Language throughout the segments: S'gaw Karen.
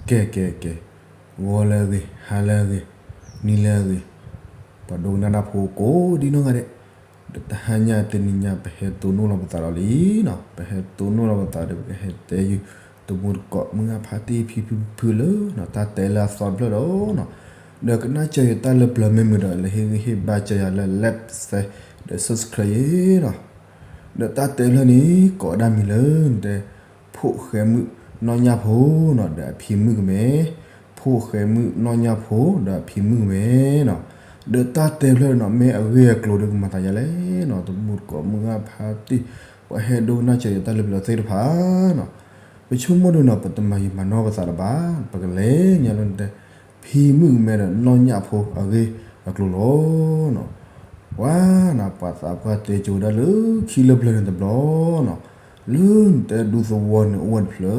ကဲ ကဲ ကဲ, ဂီၤလၢအဂ့ၤ, ဟါလၢအဂ့ၤ, နံၤလၢအဂ့ၤ, ပှၤဒိကနၣ်တၢ်ဖိကိးဒ်နီၢ်ဂၤဒဲး, ဒီးတဟါညါတနံၤညါ ပဟဲတိၢ်နီၣ်လီၤပသးဒီးလံနီၤ, ပဟဲတိၢ်နီၣ်လီၤပသးဒီး ပကဟဲတဲယုာ် တမူတကိး မုၢ်ဂၢ်ဖါတံၢ် ဖံဖုဖုလၢနီၤ တၢ်တဲလၢအသီတဖျၢၣ်ဒီးနီၤ, ဒီးကနၣ်စၢၤယတၢ်လၢပျၢၤမ့ၢ်မုာ်ဒီး လဲၤဟ့ၣ်ဂံၢ်ဟ့ၣ်ဘါစၢၤယၤလၢ like share ဒီး subscribe ယၤနီၤ, ဒီးတၢ်တဲဖျၢၣ်န့ၣ် ကိးဒၣ်မံၤလၢ တဲ ဖိၣ်ဃဲမုၣ်နီၢ်ညၣ်ဖိနီၤ ဒီးအဖံမုၣ်ကမဲ, ဖိၣ်ဃဲမုၣ်နီၢ်ညၣ်ဖိ ဒီးအဖံမုၣ်ကမဲနီၤ, ဒီးတၢ်တဲဖျၢၣ်နီၤ မ့ၢ်အဂ့ၢ်အကျိၤဒီးကမၤသးယၤလဲၣ်နီၤ, တမူတကိး မုၢ်ဂၢ်ဖါတံၢ် ပှၤဟဲဒိကနၣ်စၢၤယတၢ်လၢပျၢၤသ့ၣ်တဖၣ်နီၤ, ပဆိကမိၣ်ဒုးနီၤ ပတမၤယံာ်မၤနီၢ်ပသးလၢၤဘၣ်, ပကလဲၤညါလၢတဲ ဖံမုၣ်ကမဲဒီးနီၢ်ညၣ်ဖိအဂ့ၢ်အကျိၤလီၤနီၤ, ပှၤနီၤ ပှၤသးပှၢ်တဲကိးဝဲဒၣ်လၢခံလၢပျၢၤန့ၣ်တဘျီနီၤ, လၢနတဲဒူသဝီန့ၣ်အိၣ်ဝဲတဖျၢၣ်,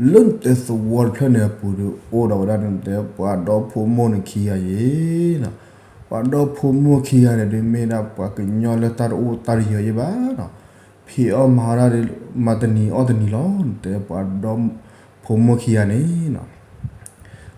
လၢနတဲသဝီတဖျၢၣ်န့ၣ်အပူၤဒီး အိၣ်ဒီးဝဲဒၣ်နတဲပှၤဒီဖိမိၢ်န့ၣ်ခံဂၤယ့ၤနီၤ, ပှၤဒီဖိမိၢ်ခံဂၤန့ၣ်ဒုး မ့ၢ်ဒၣ်ပှၤကညီလၢတၢ်တအိၣ်တၢ်တယၢၤယ့ၤဘၣ်နီၤ, ဖံးအီၣ်မၤအီၣ်ဒၣ်ဒီး မၤတနံၤအီၣ်တနံၤလီၤ, နတဲပှၤဒီဖိမိၢ်ခံဂၤန့ၣ်နီၤ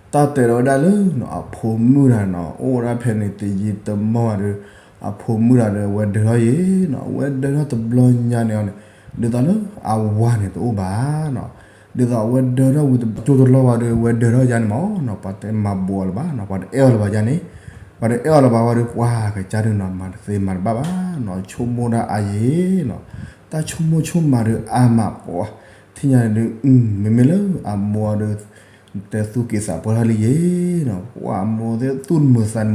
တၢ်တဲဒီးဝဲဒၣ်လၢနီၤ အဖိမုၣ်တဂၤနီၤ အိၣ်ဝဲဒၣ်ဖဲန့ၣ် တယံာ်တမီၢ်ဘၣ်ဒီး အဖိမုၣ်တဂၤဒီး အဝဲဒၢထီၣ်ယ့ၤနီၤ, အဝဲဒၢထီၣ်တဘျီညါန့ၣ်အီၤန့ၣ် ဒ်သိးလၢအဝၤန့ၣ်တအိၣ်ဘၣ်နီၤ, ဒ်သိးအဝဲဒၢထီၣ်ဝံၤတဘျီ ကၠိတလီၢ်ဘၣ်ဒီး အဝဲဒၢထီၣ်ယါန့ၣ်မးနီၤ, ပှၤတဲမၤဘူးအီၤလၢၤဘၣ်နီၤ, ပှၤတအဲၣ်အီၤလၢၤဘၣ်ယါန့ၣ်, ပှၤတအဲၣ်အီၤလၢၤဘၣ်ဝဲဒီး ပှၤကစၢ်ဒုးနီၤ မၤတသ့မၤတဘၣ်ဘၣ်နီၤ, ဆိကမိၣ်ဒၣ်အါယ့ၤနီၤ, တၢ်ဆိကမိၣ်ဆိကမးဒီးအါမးပှၤ ထံၣ်ညါန့ၣ်ဒုး မ့မ့ၢ်လၢအမိၢ်ဒီး တဲသူၣ်က့သးပှၢ်ထီၣ်လံယ့ၤနီၤ, ပှၤအမိၢ်သ့ၣ်သူၣ်တမုာ်သးတမုာ်ယ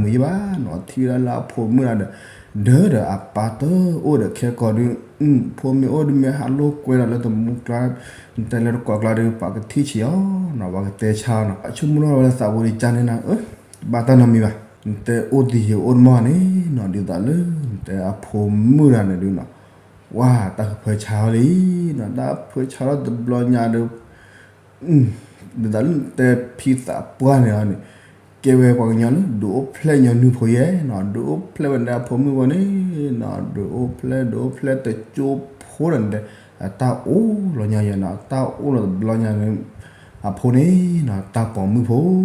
့ၤဘၣ်နီၤ, ထံၣ်ဝဲဒၣ်လၢအဖိမုၣ်တဂၤဒီး ဒၢဒီးအပၢ်တအိၣ်ဒီးခဲကီးဒုး, ဖိမ့ၢ်အိၣ်ဒုးမ့ၢ်ဟးလိာ်ကွဲဒီးလၢတမူကျါ, နတဲလၢတကိးကျါဒီး ပှၤကထံၣ်ဆံးအီၤနီၤ, ပှၤကတဲဆါအီၤနီၤ, အဆိကမိၣ်ထီၣ်ဝဲလၢသးပူၤဒီးကၢ်န့ၣ်နၤ, ဘၣ်တၢ်နီတမံၤဘၣ်, နတဲအိၣ်တယံာ်အိၣ်တမီၢ်န့ၣ်နီၤ, ဒ်သိးလၢ နတဲအဖိမုၣ်တဂၤန့ၣ်ဒုးနီၤ, ပှၤတၢ်ကဖၢဆါအီၤလံနီၤ, တၢ်ဖၢဆါထီၣ်တဘျီညါဒီး ဒ်သိးလၢနတဲဖံသးပှၢ်န့ၣ်အီၤန့ၣ်, ကဲဝဲပှၤကညီလၢ ဒုးအိၣ်ဖျဲၣ်ညီနုၢ်ဖိယဲနီၤ, ဒုးအိၣ်ဖျဲၣ်ဝဲန့ၣ်အဖိမုၣ်ဖိန့ၣ်နီၤ, ဒုးအိၣ်ဖျဲၣ် ဒုးအိၣ်ဖျဲၣ်တကၠိဖိဒီးနတဲ, အတၢ်အိၣ်လီၤညါယဲနီၤ, တၢ်အိၣ်လီၤတဘျီညါန့ၣ်, အဖိန့ၣ်နီၤ တၢ်ပိာ်မုၣ်ဖိနီၤ,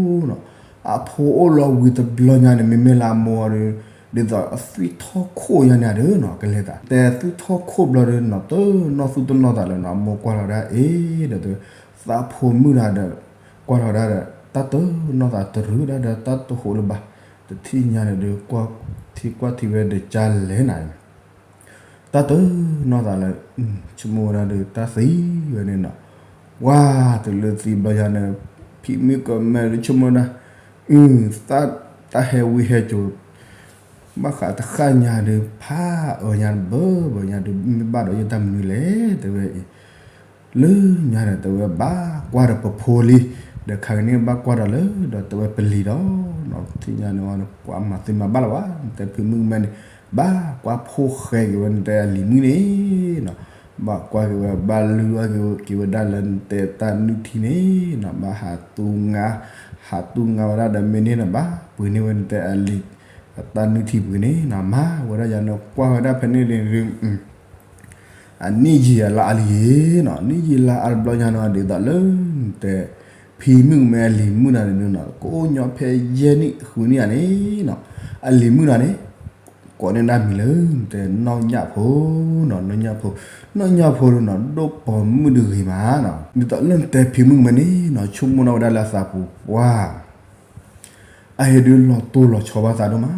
အဖိအိၣ်လီၤဝံၤတဘျီညါန့ၣ် မ့မ့ၢ်လၢအမိၢ်ဒီး ဒ်သိးအသွံၣ်ထီၣ်ခိၣ်ယါန့ၣ်ဒီးနီၤ ကလဲၤသး တဲသွံၣ်ထီၣ်ခိၣ်ဘျီဒီးနီၤ တနီၣ်သူၣ်တနီၣ်သးလၢနီၤ အမိၢ်ကွၢ်လီၤဒၣ်အ့ၣ်ဒီး သးဖိမုၣ်တဂၤဒီး ကွၢ်လီၤဒၣ်ဒီး တၢ်တနီၣ်သးတရူးဒၣ်ဒီး တၢ်တဟူးလၢၤဘၣ် တထံၣ်ညါန့ၣ်ဒီး ကွၢ်ထံကွၢ်ထံဝဲဒီးကၢ်လဲၣ်နၤ တၢ်တနီၣ်သးလၢ ဆိကမိၣ်ဝဲဒၣ်ဒီး တၢ်သံဝဲန့ၣ်နီၤ, ဝါ တုၤလၢသံဘျီယါန့ၣ် ဖံမုၣ်ကမဲဒီးဆိကမိၣ်ဝဲဒၣ် အု သး တၢ်ဟဲဝံဟဲစိၤ ဘၣ်ဃးတဃၣ်ညါဒီး ဖးအၢညါဘၢဘၢညါဒီး မ့ၢ်ဘၣ်ဒီးယတၢ်မနုၤလဲၣ် တဲဝဲအံၤ လၢညါဒီး တဲဝဲဘၣ်ကွၢ်ဒီးပဖိလံ, ဒီးခါကန့ၣ်ဘၣ်ကွၢ်ဒီးလၢ ဒီးတဲဝဲပလံၤဒီး ထံၣ်ညါန့ၣ် ပှၤမၤသ့မၤဘၣ်လၢၤဘၣ် နတဲဖံမုၣ်ကမဲန့ၣ် ဘၣ်ကွၢ်ဖိၣ်ဃဲက့ၤဝဲ နတဲအလံၤမုၣ်န့ၣ်နီၤ, ဘၣ်ကွၢ်က့ၤဝဲ ဘၣ်လုၢ်အီၣ်က့ၤဝဲဒၣ်လၢနတဲတၢ်နုၢ်ထံန့ၣ်နီၤ, ဘၣ်ဟးတူၢ်ငါ, ဟးတူၢ်ငါဝဲဒၣ်ဒီးမ့ၢ်န့ၣ်နီၤ ဘၣ်ပှ့ၤန့ၢ်ဝဲနတဲအလံၤ တၢ်နုၢ်ထံပှ့ၤန့ၣ်နီၤ, မၤဝဲဒၣ်ယၤန့ၣ် ကွၢ်ဝဲဒၣ်ဖဲန့ၣ်န့ၣ် အနံၣ်ယံာ်အလါအါလံနီၤ, နံၣ်ယံာ်လါအါတဘျီညါနီၤ ဒ်သိးလၢ နတဲ ဖံမုၣ်ကမဲအလံၤမုၣ်နၤန့ၣ်နီၤ ကိးညီဖဲယဲၢ်နံၣ်ဃုနံၣ်ဧါန့ၣ်နီၤ, အလံၤမုၣ်နၤန့ၣ် ကိးန့ၢ်ဒၣ်မံၤလၢ နတဲနီၢ်ညၣ်ဖိနီၤ, နီၢ်ညၣ်ဖိ, နီၢ်ညၣ်ဖိဒီးနီၤ ဒိၣ်ပိာ်မုၣ်တဂ့ၤမးနီၤ, ဒ်သိးလၢနတဲဖံမုၣ်ကမဲန့ၣ်နီၤ ဆိကမိၣ်ထီၣ်ဝဲဒၣ်လၢအသးပူၤပှၢ် အဟဲဒုးလီၤတိၢ်လီၤဆီဘၣ်သးဒိၣ်မး,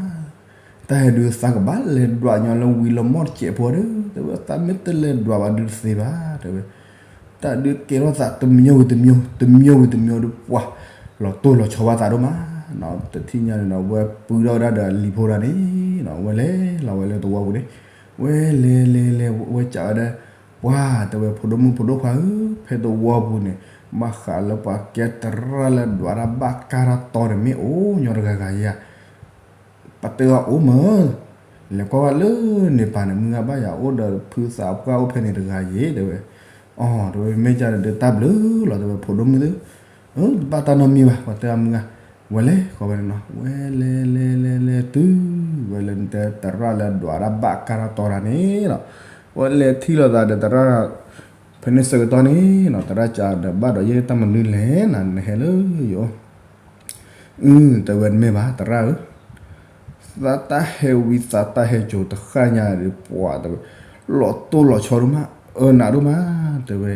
တၢ်ဟဲဒုးသးကဘၣ်လဲၤဒွးညီလၢဝံၤလၢမီၢ်တစဲးဖိဒီး တဲဝဲသးမ့ၢ်တလဲၤဒွးဘၣ်ဒုးတသ့ဘၣ် တဲဝဲ, တၢ်ဒုးကဲထီၣ်သးတမံၤဝံၤတမံၤ, တမံၤဝံၤတမံၤဒီးပှၤ လီၤတိၢ်လီၤဆီဘၣ်သးဒိၣ်မးနီၤ, တထံၣ်ညါန့ၣ်ဒီး ဝဲပုၢ်ထီၣ်ဝဲဒၣ်ဒီးအလံၤဖိဒၣ်န့ၣ်နီၤ ဝဲလဲၤလီၤဝဲလၢသဝီပူၤန့ၣ်, ဝဲလဲၤလဲၤလဲၤ ဝဲစံးဝဲဒၣ် ပှၤ တဲဝဲ ဖိဒိၣ်မုၣ်ဖိဒိၣ်ခွါဧၢ, ဖဲသဝီပူၤန့ၣ် ဘၣ်ဃးလၢပှၤကဲတရၣ်လၢဒွးတၢ်ဘၣ်ကၢ်တၢ်တီန့ၣ် မ့ၢ်အိၣ်ညီတဂၤဂၤဧါ, ပတဲအီၤအိၣ်မး, လဲၤကွၢ်ဝဲလၢန့ၣ်ပၤန့ၣ် မုၢ်ဂၤဘၣ်ယၤအိၣ်ဒီးဖုသးပှၢ်အိၣ်ဖဲန့ၣ်တဂၤယ့ၤ တဲဝဲ, အီၤ တဲဝဲ မ့ၢ်ကဒီးတၢ်ဘျုးလီၤ တဲဝဲ ဖိဒိၣ်မုၣ်သ့ၣ်, တဘၣ်တၢ်နီတမံၤဘၣ် ပှၤတဲအီၤမုၢ်ဂၤ, ဝဲလဲၤဃီဝဲန့ၣ်နီၤ ဝဲလဲၤလဲၤလဲၤလဲၤတုၤ ဝဲလဲၤနတဲတရၣ်လၢဒွးတၢ်ဘၣ်ကၢ်တၢ်တီတၢ်န့ၣ်လီၤ, ဝဲလဲၤထံၣ်လိာ်သးဒီးတရၣ် ဖဲန့ၣ်ဆၢကတီၢ်န့ၣ်နီၤ သရၣ်ကဒီးဘၣ်ဒီး ယဲတၢ်မနုၤလဲၣ်နၤ နဟဲလၢယအိၣ်. အု တဲဝဲ တမ့ၢ်ဘၣ် သရၣ်ဧၢ, သးတၢ်ဟဲဝံသးတၢ်ဟဲစိၤတဃၣ်ညါဒီး ပှၤတဲဝဲ လီၤတိၢ်လီၤဆီဒိၣ်မး အၢနးဒိၣ်မး တဲဝဲ.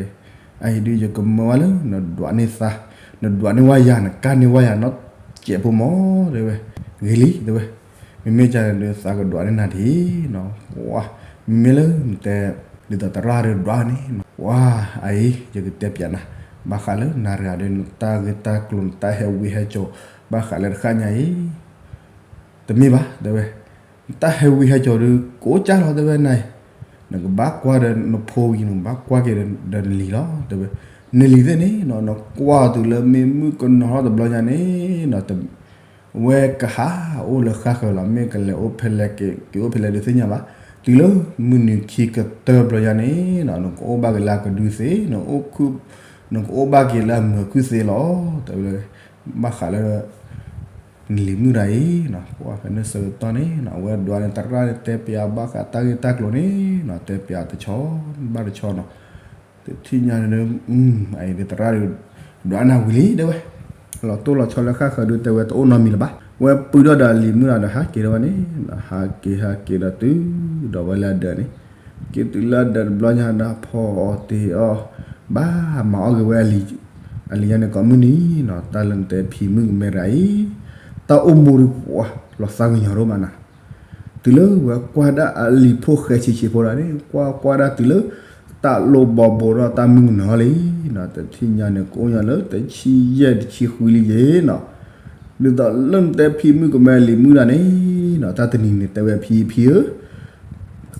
အအံၤဒုး ယကမၢဝဲလၢ နဒွးန့ၢ်သး, နဒွးန့ၢ်ဝဲယၤ နကါန့ၢ်ဝဲယၤ နီၢ်စဲးဖိမး တဲဝဲ. ဂ့ၤလံ တဲဝဲ. မ့မ့ၢ်ကန့ၣ်ဒီး သးကဒွးန့ၢ်နၤဒ်နီၤ. မ့မ့ၢ်လၢနတဲ ဒ်သိးသရၣ်ဒီးဒွးန့ၣ် ပှၤအံၤ ယကတဲပျးနၤ, ဘၣ်ဃးလၢနၤတဂၤဒီး နတၢ်ဂ့ၢ်တၢ်ကျိၤ နတၢ်ဟဲဝံဟဲစိၤ ဘၣ်ဃးလၢတဃၣ်ညါအံၤ တမ့ၢ်ဘၣ် တဲဝဲ. နတၢ်ဟဲဝံဟဲစိၤဒီး ကိးကၢ်လီၤ တဲဝဲ နၤအံၤ, နကဘၣ်ကွၢ်ဒီးနဖိဝံၤ နကဘၣ်ကွၢ်က့ၤဒီးနလံၤလီၤ တဲဝဲ. နလံၤသ့ၣ်န့ၣ်နီၤ နကွၢ်တုၤလၢမ့ၢ်မုၣ်ကနီၤထီၣ်တဘျီညါန့ၣ်နီၤ ဝဲကဟးအိၣ်လၢဃၣ်ဃၢၤလီၤ မ့ၢ်ကလဲၤအိၣ်ဖဲလဲၣ် က့ၤအိၣ်ဖဲလဲၣ်ဒုးသ့ၣ်ညါဘၣ်. တုၤလၢမုၢ်နံၤခံကတၢၢ်ဘျီညါန့ၣ်နီၤ နကအိၣ်ဘၣ်က့ၤလၢအကဒုသ့ နကအိၣ်ဘၣ်က့ၤလၢအမုာ်ခုၣ်သ့လီၤ တဲဝဲ. ဘၣ်ဃးလၢ နလံၤမုၣ်တဂၤအံၤနီၤ ပှၤဖဲန့ၣ်ဆၢကတီၢ်န့ၣ်နီၤ အဝဲဒွးန့ၣ် သရၣ်န့ၣ် တဲပျးဘၣ်ဃးတၢ်ဂ့ၢ်တၢ်ကျိၤန့ၣ်နီၤ တဲပျးတဆီဘၣ်တဆီနီၤ. တထံၣ်ညါန့ၣ်ဒီး အအံၤဒီးသရၣ်ဒီး ဒွးနၤဝံၤလံ တဲဝဲ. လီၤတိၢ်လီၤဆီလၢဃၣ်ဃၢၤဒုး တဲဝဲ တအိၣ်နီတမံၤလၢၤဘၣ်. ဝဲပုၢ်ဒီၣ်ဒီးအလံၤမုၣ်ဒီး ဟးက့ၤဒီးဝဲန့ၣ် ဟးက့ၤဟးက့ၤဒီးတုၤဒီးဝဲလၢအဒၢးန့ၣ် က့ၤတုၤလၢအဒၢးတဘျီညါဒီး ဖီအီၣ်တ့ၤအီၣ် ဘၣ်မၤအီၣ်က့ၤဝဲ အလံၤညါန့ၣ် ကိးမုၢ်နံၤနီၤ တၢ်လၢနတဲဖံမုၣ်ကမဲတဂၤအံၤ တၢ်အိၣ်မူဒီး ပှၤလီၤသးကညီၤဒိၣ်မးနၤ. တုၤလၢဝဲကွၢ်ဒၣ်အလံၤဖိၣ်ဃဲဆံးဆံးဖိတဂၤန့ၣ် ကွၢ်ကွၢ်ဒၣ်တုၤလၢ တၢ်လိၣ်ဘီဘိဒီးတၢ်မုၣ်ကနီၤလံနီၤ တထံၣ်ညါန့ၣ် ကအိၣ်ညါလၢတဆံယဲၢ်တဆံဃုလံယဲနီၤ. ဒ်သိးလၢနတဲဖံမုၣ်ကမဲလံၤမုၣ်တဂၤန့ၣ်နီၤ တၢ်တနံၤန့ၣ် တဲဝဲဖံဖံဧၢ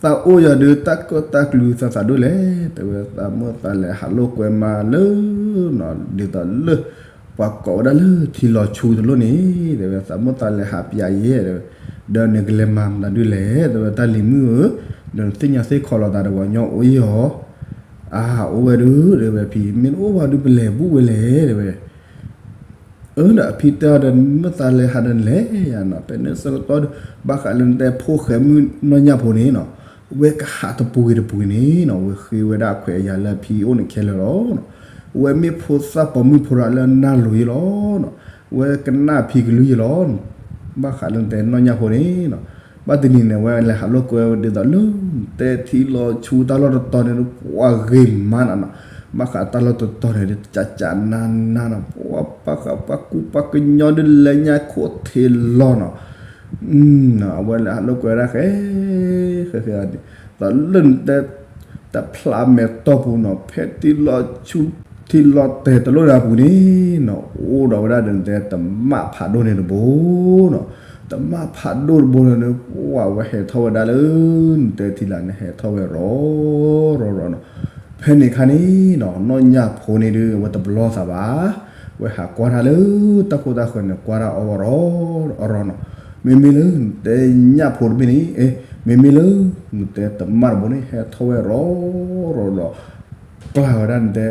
သးအိၣ်ယၤဒီးတၢ်ကၢၣ်တၢ်ကျူသးသးဒိၣ်လဲၣ် တဲဝဲ သးမိၣ်သးလဲၤဟးလိာ်ကွဲမးလၢနီၤ ဒ်သိးလၢ ပှၤကိးဝဲဒၣ်လၢထံလီၤဆူတလိၣ်န့ၣ် တဲဝဲ သးမိၣ်သးလဲၤဟးပျးယဲ တဲဝဲ ဒီးနကလဲၤမၤမတၤဒုလဲၣ် တဲဝဲ တၢ်လံၤမုၣ်ဧၢ ဒီးနသ့ၣ်ညါသ့ၣ်ခီလီၤသးဒီးပှၤကညီအိၣ်အံၤအီၤ အါ အိၣ်ဝဲဒုး တဲဝဲဖံ မ့ၢ်တအိၣ်ဘၣ်ဒုးပလဲၤဘူၣ်ဝဲလဲၣ် တဲဝဲ အၢ ဒီးအဖံတဲအီၤဒီး မ့ၢ်သးလဲၤဟးဒီးနလဲၤယၤနီၤ ဖဲန့ၣ်ဆၢကတီၢ်ဒီး ဘၣ်ဃးလၢနတဲဖိၣ်ဃဲမုၣ်နီၢ်ညၣ်ဖိန့ၣ်နီၤ ဝဲကဟးတပူၤဂ့ၤတပူၤဂ့ၤန့ၣ်နီၤ ဝဲဃ့ဝဲဒၣ်ခွဲးအယာ်လၢအဖံအိၣ်န့ၣ်ခဲလၢာ်လီၤ. ဝဲမ့ၢ်ဖိသၣ်ပိာ်မုၣ်ဖိတဂၤလၢအနၢ်လိၤယဲလီၤ. ဝဲကနၣ်ဖံကလုၢ်ယဲလီၤ. ဘၣ်ဃးလၢနတဲနီၢ်ညၣ်ဖိန့ၣ်နီၤ ဘၣ်တနံၤန့ၣ် ဝဲလဲၤဟးလိာ်ကွဲဝဲဒ်သိးလၢ တဲထံလီၤဆူတၢ်လီၢ်တတီၤန့ၣ် ပှၤဂ့ၤမးနီၤနီၤ ဘၣ်ဃးတၢ်လီၢ်တတီၤန့ၣ် ကၠးကၠးနါနါနီၤ ပှၤပှၤဃးပှၤကူပှၤကညီဒုးလဲၤညါခိၣ်ထံးလီၤနီၤ အဝဲလဲၤဟးလိာ်ကွဲဒၣ်ဃဲ ဃဲဃဲ သိးလၢနတဲ တဖျးမဲာ်တီၢ်ပူၤနီၤ ဖဲထံလီၤဆူ ထံလီၤတဲာ်တလိၣ်ဒၣ်ပူၤန့ၣ်နီၤ အိၣ်ဒီးဝဲဒၣ်ဒီးနတဲ တမၣ်ဖးဒိၣ်န့ၣ်တဘိနီၤ တမၣ်ဖးဒိၣ်တဘိန့ၣ် ပှၤဝဲဟဲထီၣ်ဝဲဒၣ်လၢ နတဲထံလာ်န့ၣ် ဟဲထီၣ်ဝဲရီၤရီၤရီၤနီၤ ဖဲန့ၣ်ခါန့ၣ်နီၤ နီၢ်ညၣ်ဖိန့ၣ်ဒုး အဝဲတဘျီသးဘၣ် ဝဲဟးကွၢ်တၢ်လၢ တၢ်ခိၣ်တၢ်ဃၢၤန့ၣ် ကွၢ်တၢ်အီၣ်ဝဲရီၤအီၤရီၤနီၤ မ့မ့ၢ်လၢနတဲညၣ်ဖိတဘ့ၣ်န့ၣ် မ့မ့ၢ်လၢ နတဲတမၣ်တဘိန့ၣ် ဟဲထီၣ်ဝဲရီၤရီၤဒီး ကျါဝဲဒၣ်နတဲ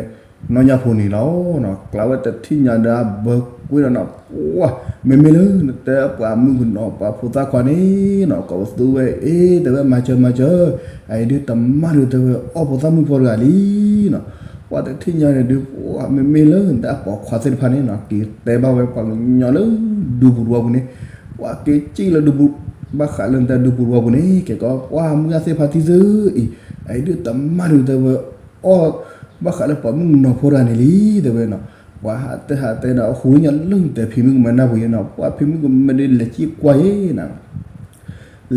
နီၢ်ညၣ်ဖိန့ၣ်လီၤနီၤ ကျါဝဲတထံၣ်ညါဒီးအဘၢကွံာ်ဒီးနီၤ ပှၤ မ့မ့ၢ်လၢနတဲပှၤမုၣ်ကနီၤ ပှၤဖိသၣ်ခွါန့ၣ်နီၤ ကိးပသူဝဲ အ့ တဲဝဲ မၤစၢၤ မၤစၢၤ အအံၤဒုးတမၣ်ဒုး တဲဝဲ အီၣ်ဖိသၣ်မုၣ်ဖိတဂၤလံနီၤ ပှၤတထံၣ်ညါန့ၣ်ဒုး ပှၤ မ့မ့ၢ်လၢနတဲအပိာ်ခွါသ့ၣ်တဖၣ်န့ၣ်နီၤ က့ၤတဲဘၣ်ဝဲပှၤကညီလၢ ဒူပူၤတဝီပူၤန့ၣ် ပှၤက့ၤစံၣ်လၢဒူပူၤ ဘၣ်ဃးလၢနတဲဒူပူၤတဝီပူၤန့ၣ် ကဲကီး ပှၤမုၢ်ဂၢ်သ့ၣ်တဖၣ်ထံၣ်သုအံၤ အအံၤဒုးတမၣ်ဒုး တဲဝဲ အီၣ် ဘၣ်ဃးလၢပှၤမုၣ်ကနီၤဖိတဂၤန့ၣ်လံ တဲဝဲနီၤ ပှၤဟးတဲဟးတဲဒီး အဃိညါလၢနတဲဖံမုၣ်ကမဲနၢ်ပူၤယဲနီၤ ပှၤဖံမုၣ်ကမဲဒုးလဲၤစံၣ်ကွၢ်ယဲနီၤ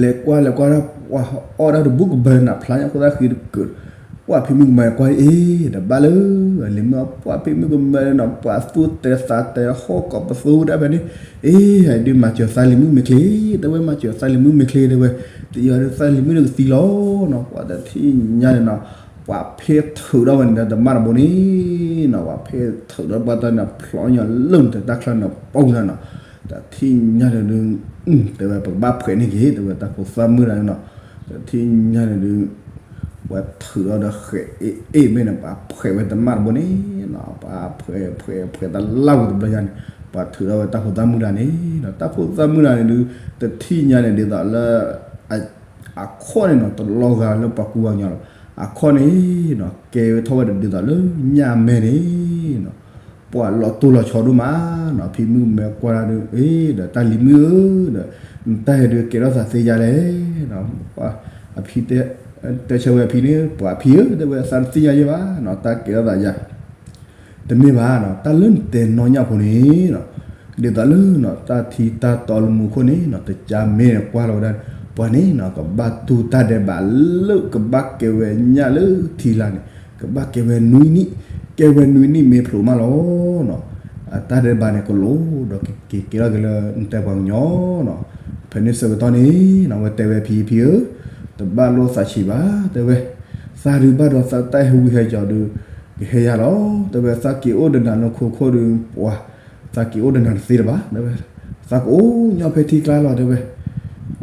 လဲၤကွၢ်လဲၤကွၢ်ဒၣ် ပှၤအီၣ်ဒၣ်တဘူၣ်ကဘၢနီၤ ဖျါညါခိၣ်သၣ်ဃံတကုာ် ပှၤဖံမုၣ်ကမဲကွၢ်အ့ ဒီးဘၣ်လၢ လံၤမုၣ်အီၣ် ပှၤဖံမုၣ်ကမဲနီၤ ပှၤသူၣ်တဲသးတဲ ဟီၣ်ကိးပသူဒၣ်ဖဲန့ၣ် အ့ ဒုးမၤစၢၤသးလံၤမုၣ်မ့ၢ်ချ့ တဲဝဲ မၤစၢၤသးလံၤမုၣ်မ့ၢ်ချ့ တဲဝဲ တယီၤဒုးသးလံၤမုၣ်ဒုးကသံလီၤနီၤ ပှၤတထံၣ်ညါန့ၣ်နီၤ ပှၤဖ့ထုးထီၣ်ဝဲန့ၣ်ဒီးတမၣ်တဘိန့ၣ်နီၤ ပှၤဖ့ထုးထီၣ်ဘၣ်တၢ်န့ၣ် ဖျိညါလၢနတဲတၢ်ချၢန့ၣ်ပူၤန့ၣ်နီၤ တထံၣ်ညါန့ၣ်ဒုး တဲဝဲ ပကဘၣ်ဖှဲးန့ၢ်က့ၤ တဲဝဲ တၢ်ဖိသၣ်မုၣ်တဂၤန့ၣ်နီၤ တထံၣ်ညါန့ၣ်ဒုး ပှၤထုးထီၣ်ဒီးဃဲးအ့ၣ်အ့ၣ်မ့ၢ်န့ၣ် ပှၤဖှဲးဝဲတမၣ်တဘိန့ၣ်နီၤ ပှၤဖှဲးဖှဲးဖှဲးတလၢ်ဝံၤတဘျီညါန့ၣ် ပှၤထုးထီၣ်ဝဲတၢ်ဖိသၣ်မုၣ်တဂၤန့ၣ်နီၤ တၢ်ဖိသၣ်မုၣ်တဂၤန့ၣ်ဒုး တထံၣ်ညါန့ၣ်ဒ်သိးလၢ အခီၣ်န့ၣ်နီၤ တလီၤဂာ်လၢပှၤကူပှၤကညီလီၤ အခီၣ်န့ၣ်နီၤ ကဲဝဲထီၣ်ဝဲဒၣ်ဒ်သိးလၢညၣ်မဲန့ၣ်နီၤ, ပှၤလီၤတိၢ်လီၤဆီဒိၣ်မးနီၤ, ဖံမုၣ်ကမဲကွၢ်ဒၣ်ဒီး အ့ ဒီးတၢ်လံၤမုၣ်ဧၢ ဒီး နတၢ်ဟဲဒုးကဲထီၣ်သးသ့ယါလဲၣ်နီၤ, အဖံတဲဆၢဝဲအဖံန့ၣ် ပှၤဖံဧၢ တဲဝဲ သးတသ့ၣ်ညါယဲဘၣ်နီၤ တၢ်ကဲထီၣ်သးယါ တမ့ၢ်ဘၣ်နီၤ, တၢ်လၢနတဲနီၢ်ညၣ်ဖိန့ၣ်နီၤ, ဒ်သိးလၢနီၤ တၢ်ထံတၢ်တီလၢမူခိၣ်န့ၣ်နီၤ တကးမ့ၢ်ကွၢ်လီၤဝဲဒၣ် ပှၤန့ၣ်နီၤ ကဘၣ်တူၢ်တၢ်ဒဲးဘးလၢကဘၣ်ကဲဝဲညၣ်လၢထံလာ်န့ၣ် ကဘၣ်ကဲဝဲနွံနံၣ်, ကဲဝဲနွံနံၣ်မ့ၢ်ဖျိးမးလီၤနီၤ, တၢ်ဒဲးဘးန့ၣ်ကလိၤဒီးကက့ၤကဲထီၣ်က့ၤလၢနတဲပှၤကညီနီၤ, ဖဲန့ၣ်ဆၢကတီၢ်န့ၣ်နီၤ အဝဲတဲဝဲဖံဖံဧၢ, တဘၣ်လိၣ်သးဆံးဘၣ် တဲဝဲ သးဒုးဘၣ်ဒီးသးတၢ်ဟဲဝံဟဲကီၤဒုး ကဟဲယါလီၤ, တဲဝဲ သးက့ၤအိၣ်ဒီးနၤလၢခိခိၣ်ဒုး ပှၤ သးက့ၤအိၣ်ဒီးနၤတသ့လၢၤဘၣ် တဲဝဲ, သးကအိၣ်ညီဖဲထံကျါလီၤ တဲဝဲ,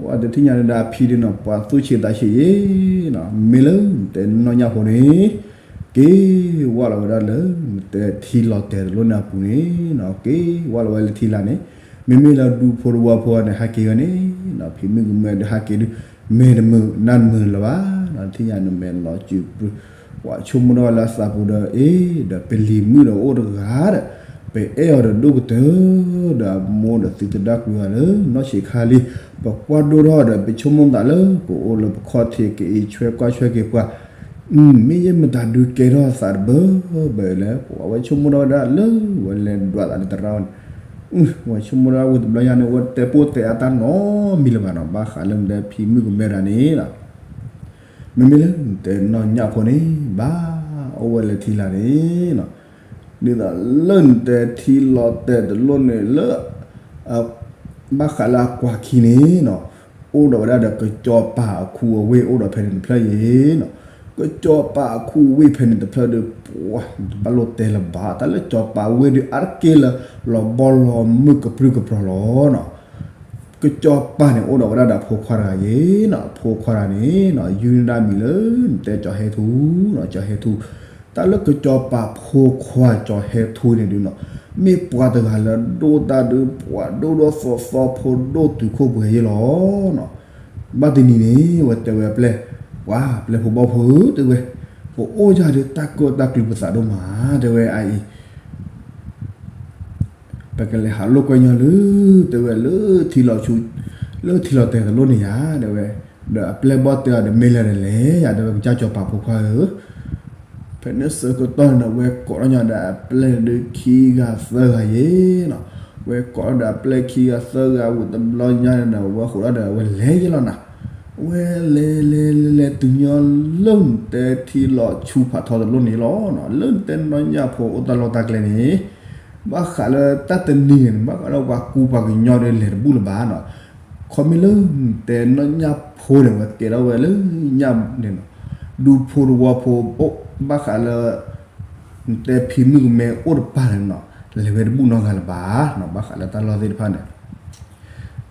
ဝဲတထံၣ်ညါဒုးဒီးအဖံဒုးနီၤ ပှၤသူၣ်ဆံးသးဆံးယဲနီၤ, မ့ၢ်လၢနတဲနီၢ်ညၣ်ဖိန့ၣ် က့ၤဝဲလီၤဝဲဒၣ်လၢ နတဲထံလီၤတဲာ်တလိၣ်န့ၣ်အပူၤန့ၣ်နီၤ, က့ၤဝဲလီၤဝဲလၢထံလာ်န့ၣ်, မ့မ့ၢ်လၢဒူဖိတဝီဖိန့ၣ် ဟဲက့ၤဝဲန့ၣ်နီၤ, ဖံမုၣ်ကမဲဒုးဟဲက့ၤဒုး မဲာ်တမုာ်နၢ်တမုာ်လၢၤဘၣ်နီၤ, ထံၣ်ညါန့ၣ်မဲာ်လီၤစုပူၤ, ပှၤဆိကမိၣ်ထီၣ်ဝဲလၢအသးပူၤဒီး အ့ ဒီးပလံၤမုၣ်ဒီးအိၣ်တဂၤဒီး ပအဲၣ်အီၤဒီးဒိၣ်ကတၢၢ် ဒီးအမိၢ်ဒီးသုတဒါကွံာ်အီၤလၢနီၢ်ဆံးခါလံ, ပကွၢ်ဒိၣ်ထီၣ်ဒီး ပဆိကမိၣ်သးလၢ ကအိၣ်လၢပခီၣ်ထံးကအံးဆွဲကွၢ်ဆွဲက့ၤပှၤ မ့ၢ်ယဲမတၤဒုးကဲထီၣ်သးတဘၢဘၢလၢ ပှၤဝဲဆိကမိၣ်ထီၣ်ဝဲဒၣ်လၢ ဝဲလဲၤဒွးသးလၢသရၣ်န့ၣ်, ဝဲဆိကမိၣ်ထီၣ်ဝံၤတဘျီညါန့ၣ် ဝဲတဲပိၢ်တဲအတၢ်နီတမံၤလၢၤဘၣ်နီၤ, ဘၣ်ဃးလၢနတဲဖံမုၣ်ကမဲဒၣ်န့ၣ်လီၤ မ့မ့ၢ်လၢနတဲနီၢ်ညၣ်ဖိန့ၣ် ဘၣ်အိၣ်ဝဲလၢထံလာ်န့ၣ်နီၤ, ဒ်သိးလၢနတဲထံလီၤတဲာ်တလိၣ်န့ၣ်လၢ ဘၣ်ဃးလၢအကွၢ်ခံန့ၣ်နီၤ, အိၣ်ဒီးဝဲဒၣ်ဒီးကစီၤပၤအခူအဝ့ၢ်အိၣ်ဒီးဖဲန့ၣ်တဖျၢၣ်အံၤနီၤ, ကစီၤပၤအခူအဝ့ၢ်ဖဲန့ၣ်တဖျၢၣ်ဒီး ပှၤတဘၣ်လိၣ်တဲလၢၤဘၣ်, တၢ်လၢစီၤပၤဝ့ၢ်ဒီးအါတက့ၢ်လၢ လီၤဘီလီၤမုၢ်ကပြုၢ်ကပြီၤလီၤနီၤ ကစီၤပၤန့ၣ် အိၣ်ဒီးဝဲဒၣ်ဒီးအဖိခွါတဂၤယ့ၤနီၤ, အဖိခွါတဂၤန့ၣ်နီၤ ယုၢ်နဒၣ်မံၤလၢ နတဲကၠီၤဟဲထူနီၤ, ကၠီၤဟဲထူ, တၢ်လၢကစီၤပၤဖိခွါကၠီၤဟဲထူန့ၣ်ဒုးနီၤ, မ့ၢ်ပှၤတဂၤလၢဒိၣ်တၢ်ဒုး ပှၤဒိၣ်ဒိၣ်သီသီဖိဒိၣ်တုၤခိၣ်ပှဲၤယ့ၤလီၤနီၤ, ဘၣ်တနံၤန့ၣ် ဝဲတဲဝဲအပျဲၢ်, ပှၤပျဲၢ်ဖိဘီၣ်ဖိဧၢ တဲဝဲ, ပအိၣ်ယၤဒီးတၢ်ကၢၣ်တၢ်ကျူၤပသးဒိၣ်မး တဲဝဲအအံၤ ပကလဲၤဟးလိာ်ကွဲညီလၢ တဲဝဲလၢထံလီၤဆူ, လၢထံလီၤတဲာ်တလိၣ်န့ၣ်ယၤ တဲဝဲ, ဒီးအပျဲၢ်ဘီၣ်တဲအီၤဒီးမ့ၢ်လဲၣ်ဒီးလဲၤယၤ တဲဝဲကစၢ်စီၤပၤဖိခွါဧၢ, ဖဲန့ၣ်ဆၢကတီၢ်န့ၣ်ဒီး ဝဲကိးထီၣ်ညီဒီးအပျဲၢ်ဒုးခံဂၤသၢဂၤယ့ၤနီၤ, ဝဲကိးထီၣ်ဒီးအပျဲၢ်ခံဂၤသၢဂၤဝံၤတဘျီညါန့ၣ်ဒီး ဝဲဃိးထီၣ်ဒီးဝဲလဲၤယ့ၤလီၤနၤ, ဝဲလဲၤလဲၤလဲၤလဲၤတုၤညီလၢနတဲထံလီၤဆူဖးထီတလိၣ်န့ၣ်လီၤ, လၢနတဲနီၢ်ညၣ်ဖိအိၣ်တၢ်လီၢ်တၢ်ကျဲန့ၣ် ဘၣ်ဃးလၢတၢ်တနံၤန့ၣ် ဘၣ်ဃးလၢပှၤကူပှၤကညီဒီးလဲၤတဘူၣ်လၢၤဘၣ်နီၤ, ခီမ့ၢ်လၢနတဲနီၢ်ညၣ်ဖိန့ၣ် ဝဲကဲထီၣ်ဝဲလၢညၣ်န့ၣ်နီၤ, ဒူဖိတဝီဖိ ဘၣ်ဃးလၢ နတဲဖံမုၣ်ကမဲအိၣ်တပၤန့ၣ်နီၤ, လဲၤဝဲတဘူၣ်နီတဂၤလၢၤဘၣ်နီၤ, ဘၣ်ဃးလၢတၢ်လီၢ်သ့ၣ်တဖၣ်န့ၣ်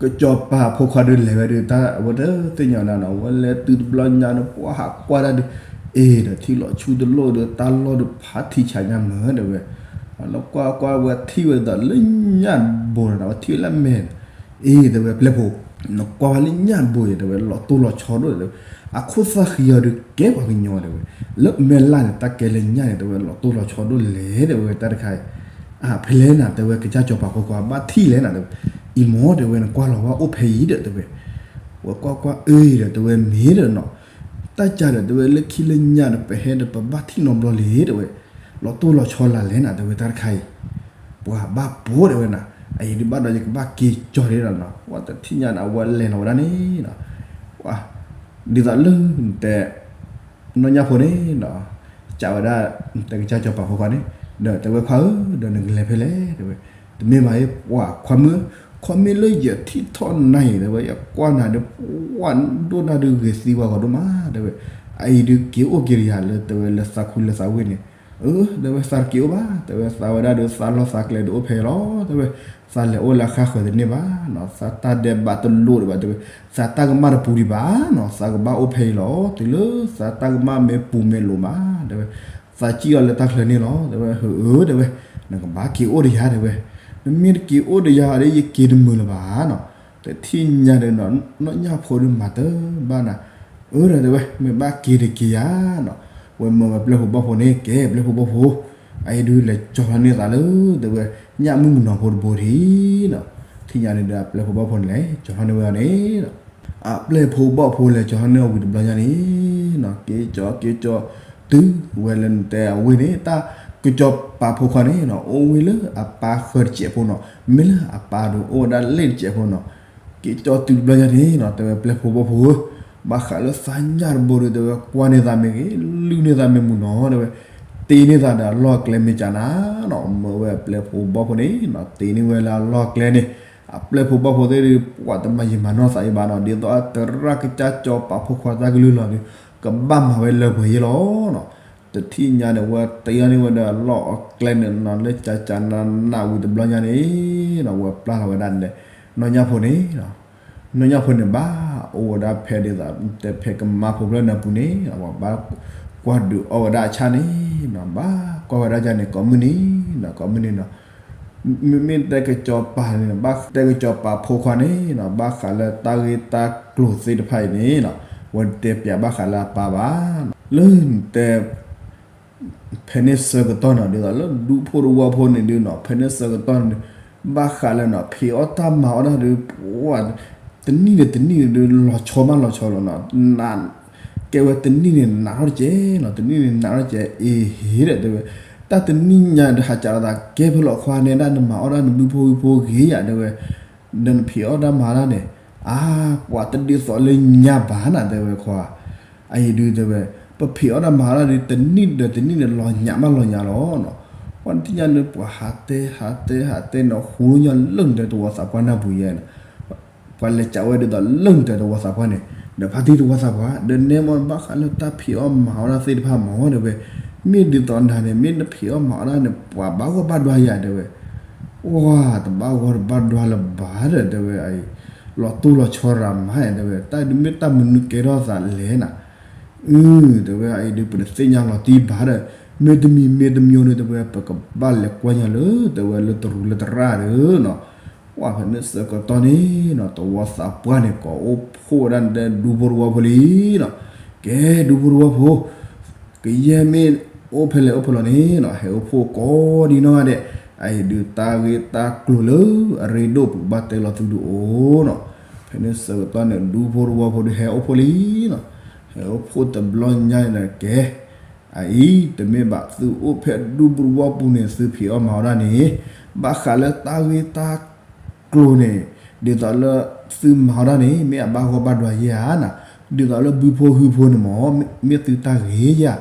ကစီၤပၤဖိခွါဒီးလဲၤဝဲဒီး တၢ်အဝဲတသ့ၣ်ညါဝဲဒၣ်နီၤ, ဝဲလဲၤတုၤတဘျီညါန့ၣ် ပှၤဟးကွၢ်တၢ်ဒီး အ့ဒီးထံလီၤဆူတလိၣ်ဒီး တၢ်လီၢ်ဒီးဖးထံဆးညါမ့ၢ်တဲဝဲ, လၢကွၢ်ကွၢ်ဝဲထံၣ်ဝဲဒ်သိးလၢညၣ်တဘိန့ၣ်နီၤ, ဝဲထံၣ်ဝဲလၢမဲာ်န့ၣ်, အ့ တဲဝဲပျဲၢ်ဖိ, နကွၢ်ဝဲလၢညၣ်တဘိအံၤ တဲဝဲလီၤတိၢ်လီၤဆီဒိၣ်တဲဝဲ, အခိၣ်သၣ်ဃံအီၤဒီးကဲပှၤကညီတဲဝဲ, လၢမဲာ်လၢ်န့ၣ် တၢ်ကဲလၢညၣ်န့ၣ် တဲဝဲလီၤတိၢ်လီၤဆီဒိၣ်လဲၣ် တဲဝဲတၢ်တခါအံၤ ဖဲလဲၣ်နၤ တဲဝဲကစၢ်စီၤပၤဖိခွါဘၣ်ထံၣ်လဲၣ်နၤတဲဝဲ, အံၤမ့ၢ်တဲဝဲ နကွၢ်လီၤဝဲအိၣ်ဖဲအံၤဒီးတဲဝဲ, ဝဲကွၢ်ကွၢ်အ့ဒီးတဲဝဲမ့ၢ်ဒီးနီၤ, တၢ်ကးဒီးတဲဝဲလၢခံလၢညၣ်ဒီး ပဟဲဒီးပဘၣ်ထံၣ်နီတဘျီလံ တဲဝဲ, လီၤတိၢ်လီၤဆီလၢ်လဲၣ်နၤ တဲဝဲတၢ်တခါအံၤ, ပှၤဘၣ်ပိာ်တဲဝဲနၤ, အအံၤဒုးဘၣ်ဒီးယကဘၣ်က့ၤကၠီၤဒ်ဒီးနီၤ, ပှၤတထံၣ်ညါန့ၣ် အဝဲလဲၤလီၤဝဲဒၣ်န့ၣ်နီၤ, ပှၤ ဒ်သိးလၢနတဲ နီၢ်ညၣ်ဖိန့ၣ်ဒီး ကးဝဲဒၣ် နတဲကစၢ်စီၤပၤဖိခွါန့ၣ်, ဒီးတဲဝဲခွါဧၢ, ဒီးနကလဲၤဖဲလဲၣ် တဲဝဲ, တမ့ၢ်ဘၣ်အံၤ ပှၤခွါမုၣ်, ခီမ့ၢ်လၢယထံၣ်ထီၣ်နၤအံၤ တဲဝဲ ယကွၢ်နၤဒီး ပှၤဒိၣ်နၤဒုးဂ့ၤသံဝဲဂီၤဒိၣ်မး တဲဝဲ, အအံၤဒုးက့ၤအိၣ်က့ၤတယၤလၢ တဲဝဲလၢသးခူလၢသးဝ့ၢ်န့ၣ်, အၢ တဲဝဲသးတက့ၤအိၣ်ဘၣ် တဲဝဲ သးဝဲဒၣ်ဒီးသးလီၢ်သးကျဲဒုးအိၣ်ဖဲအံၤလီၤ တဲဝဲ, သးလဲၤအိၣ်လၢအဃၣ်ဃၢၤတန့ၢ်ဘၣ်နီၤ, သးတၢ်ဒဲးဘးတလိၣ်ဒံးဘၣ် တဲဝဲ, သးတၢ်ကမၣ်တပူၤဒံးဘၣ်နီၤ, သးကဘၣ်အိၣ်ဖဲအံၤလီၤ တုၤလၢသးတၢ်ကမၣ်မ့ၢ်ပူၤမ့ၢ်လိၤမး တဲဝဲ, သးစံၣ်အီၤလၢတၢ်ချၢန့ၣ်လီၤ တဲဝဲ, အၢ တဲဝဲ, နကဘၣ်က့ၤအိၣ်ဒီးယၤ တဲဝဲ, နမ့ၢ်တက့ၤအိၣ်ဒီးယၤဒီး ယက့ၤတမုာ်လၢၤဘၣ်နီၤ, တထံၣ်ညါဒီးနီၤ နီၢ်ညၣ်ဖိဒုးမၤတဘၣ်နၤ အၢ ဒီးတဲဝဲ မ့ၢ်ဘၣ်က့ၤတက့ၤယၤနီၤ, ဝဲမၢဝဲပျဲၢ်ဖိဘီၣ်ဖိန့ၣ် ကဲပျဲၢ်ဖိဘီၣ်ဖိ, အအံၤဒုးလဲၤကၠီၤထီၣ်န့ၢ်သးလၢ တဲဝဲ ညၣ်မုၢ်မုၢ်နီၤဖိတဘိထံးနီၤ, ထံၣ်ညါန့ၣ်ဒီး အပျဲၢ်ဖိဘီၣ်ဖိန့ၣ်လဲၤကၠီၤထီၣ်န့ၢ်ဝဲအီၤန့ၣ်နီၤ, အပျဲၢ်ဖိဘီၣ်ဖိလဲၤကၠီၤထီၣ်န့ၢ်အီၤဝံၤတဘျီညါန့ၣ်နီၤ, က့ၤကၠီၤက့ၤကၠီၤ တုၤဝဲလၢနတဲအဝ့ၢ်န့ၣ် တၢ်ကစီၤပၤဖိခွါန့ၣ်နီၤ အိၣ်ဝဲလၢအပၢ်ဃၢၤတစဲးဖိနီၤ, မ့ၢ်လၢအပၢ်ဒုးအိၣ်ဝဲဒၣ်လ့ၣ်တစဲးဖိနီၤ, က့ၤကၠီၤတုၤတဘျီညါန့ၣ်နီၤ တဲဝဲပျဲၢ်ဖိဘီၣ်ဖိဧၢ, ဘၣ်ဃးလၢသးညၣ်တဘိဒီး တဲဝဲကွၢ်န့ၢ်သးမ့ၢ်ဂ့ၤ လုၢ်န့ၢ်သးမ့ၢ်မုာ်နီၤ တဲဝဲ, တ့န့ၢ်သးဒီးအလီၢ်အကျဲမ့ၢ်ကနၤနီၤ, မၢဝဲပျဲၢ်ဖိဘီၣ်ဖိန့ၣ်နီၤ တ့န့ၢ်ဝဲလၢအလီၢ်အကျဲန့ၣ်, အပျဲၢ်ဖိဘီၣ်ဖိသ့ၣ်ဒီး ပှၤတမၤယံာ်မၤနီၢ်သးအံၤဘၣ်နီၤ, ဒ်သိးအသရၣ်ကစၢ်စီၤပၤဖိခွါတၢ်ကလုၢ်လီၤဒီး ကဘၣ်မၤဝဲလၢပှဲၤယဲလီၤနီၤ, တထံၣ်ညါန့ၣ် ဝဲတ့န့ၢ်ဝဲဒီးအလီၢ်အကျဲန့ၣ်နီၤ လၢကကနနဝံၤတဘျီညါန့ၣ်နီၤ ဝဲပျၢ်လီၤဝဲဒၣ်န့ၣ်, နီၢ်ညၣ်ဖိန့ၣ် နီၢ်ညၣ်ဖိန့ၣ်ဘၣ်အိၣ်ဝဲဒၣ်ဖဲဒ်သိး တဲဖဲကမါဖိဖျၢၣ်နၢ်ပူၤန့ၣ် ပှၤဘၣ်ကွၢ်ဒုးအီၣ်ဝဲဒၣ်အဆၣ်န့ၣ်နီၤ, ဘၣ်ကွၢ်ဝဲဒၣ်ယၤန့ၣ် ကိးမုၢ်နံၤနီၤ ကိးမုၢ်နံၤနီၤ, မ့မ့ၢ်တဲကစီၤပၤန့ၣ် ဘၣ်တဲကစီၤပၤဖိခွါန့ၣ်နီၤ ဘၣ်ဃးလၢတၢ်ဂ့ၢ်တၢ်ကျိၤသ့ၣ်တဖၣ်အံၤန့ၣ်နီၤ ဝဲတဲပျးဘၣ်ဃးလၢအပၢ်ဘၣ်နီၤ, လၢနတဲ ဖဲန့ၣ်ဆၢကတီၢ်နီၤ ဒ်သိးလၢဒူဖိတဝီဖိန့ၣ်ဒုးနီၤ ဖဲန့ၣ်ဆၢကတီၢ်န့ၣ်ဒုး ဘၣ်ဃးလၢနီၤ ဖံးအီၣ်တၢ်မၤအီၣ်တၢ်ဒုး ပှၤ တနံၣ်ဒီးတနံၣ်န့ၣ်ဒုး လီၤဆီမးလီၤဆီလီၤနီၤ, နး ကဲဝဲတနံၣ်န့ၣ်နးထီၣ်တကဲးနီၤ, တနံၣ်န့ၣ်နးထီၣ်တကဲး အ့ဟ့ၣ်ဒီးတဲဝဲ, တၢ်တနံၣ်ညါဒီးဟးကးလိာ်သးကဲဖဲလီၤခွါန့ၣ်ဒၣ် နမၤအီၣ်တၢ်နဘုဖိဝံၤဖိဂ့ၤယၤတဲဝဲ ဒီးနဖံးအီၣ်တၢ်မၤတၢ်န့ၣ် အါ ပှၤတဒ်သိးလၢညါဘၣ်နၤတဲဝဲခွါ, အအံၤဒုးတဲဝဲ, ပဖံးအီၣ်တၢ်မၤအီၣ်တၢ်ဒုး တနံၣ်ဒီးတနံၣ်န့ၣ် လီၤညးမးလီၤညးလီၤနီၤ, ပှၤတထံၣ်ညါန့ၣ် ပှၤဟးတဲဟးတဲဟးတဲနီၤ ဟူညါလၢနတဲတဝီသးပှၢ်နၢ်ပူၤယဲနီၤ ပှၤလဲၤကးဝဲဒ်သိးလၢနတဲတဝီသးပှၢ်န့ၣ်, ဒီးဖါတံၢ်တဝီသးပှၢ် ဒီးနဲမ့ၢ်ဘၣ်ဃးလၢတၢ်ဖံးအီၣ်မၤအီၣ်တၢ်သ့ၣ်တဖၣ်မ့ၢ်တဲဝဲ, မ့ၢ်ဒ်သိးနၤန့ၣ် မ့ၢ်နဖံးအီၣ်မၤအီၣ်တၢ်န့ၣ် ပှၤဘၣ်ဂီၢ်ဘၣ်ဒွါယၤတဲဝဲ, ပှၤတဘၣ်ဂီၢ်တဘၣ်ဒွါလၢၤဘၣ်ဒီးတဲဝဲ, လီၤတိၢ်လီၤဆီရၤမးတဲဝဲ တၢ်ဒုးမ့ၢ်တၢ်မနုၤကဲထီၣ်သးလဲၣ်နၤ အၢ တဲဝဲအံၤဒုး ပတသ့ၣ်ညါလီၤတံၢ်ဘၣ်ဒီး မ့တမံၤမ့တမံၤန့ၣ်တဲဝဲ ပကဘၣ်လဲၤကွၢ်ညီလၢ တဲဝဲလၢတရူးလၢတရၣ်ဒီးနီၤ, ပှၤဖဲန့ၣ်ဆၢကတီၢ်န့ၣ်နီၤ တဝီသးပှၢ်န့ၣ် ကိးအိၣ်ဖှိၣ်ဝဲဒၣ်နတဲဒူဖိတဝီဖိလံနီၤ, ကဲဒူဖိတဝီဖိ ကယဲၢ်မ့ၢ်အိၣ်ဖဲလဲၣ်အိၣ်ဖဲလဲၣ်န့ၣ်နီၤ ဟဲအိၣ်ဖှိၣ်ကိးဒံနီၢ်ဂၤဒဲး, အအံၤဒုးတၢ်ဂ့ၢ်တၢ်ကျိၤလၢအရ့ဒိၣ်ပကဘၣ်တဲလီၤသုဒုးအိၣ်နီၤ, ဖဲန့ၣ်ဆၢကတီၢ်န့ၣ် ဒူဖိတဝီဖိဒုးဟဲအိၣ်ဖှိၣ်လံနီၤ, ဟဲအိၣ်ဖှိၣ်တဘျီညါန့ၣ်ကဲ အအံၤ တမ့ၢ်ဘၣ်သုအိၣ်ဖဲဒူပူၤတဝီပူၤန့ၣ် သုဖံးအီၣ်မၤအီၣ်ဒၣ်န့ၣ်, ဘၣ်ဃးလၢတၢ်ဂ့ၢ်တၢ်ကျိၤန့ၣ် ဒ်သိးလၢသုမၤအီၣ်ဒၣ်န့ၣ် မ့ၢ်အဘၣ်ဂီၢ်ဘၣ်ဒွါယဲဧါနၤ, ဒ်သိးလၢဘုဖိဟုဖိန့ၣ်မ့ၢ် မ့ၢ်သုတၢ်ဂ့ၤယဲဧါ,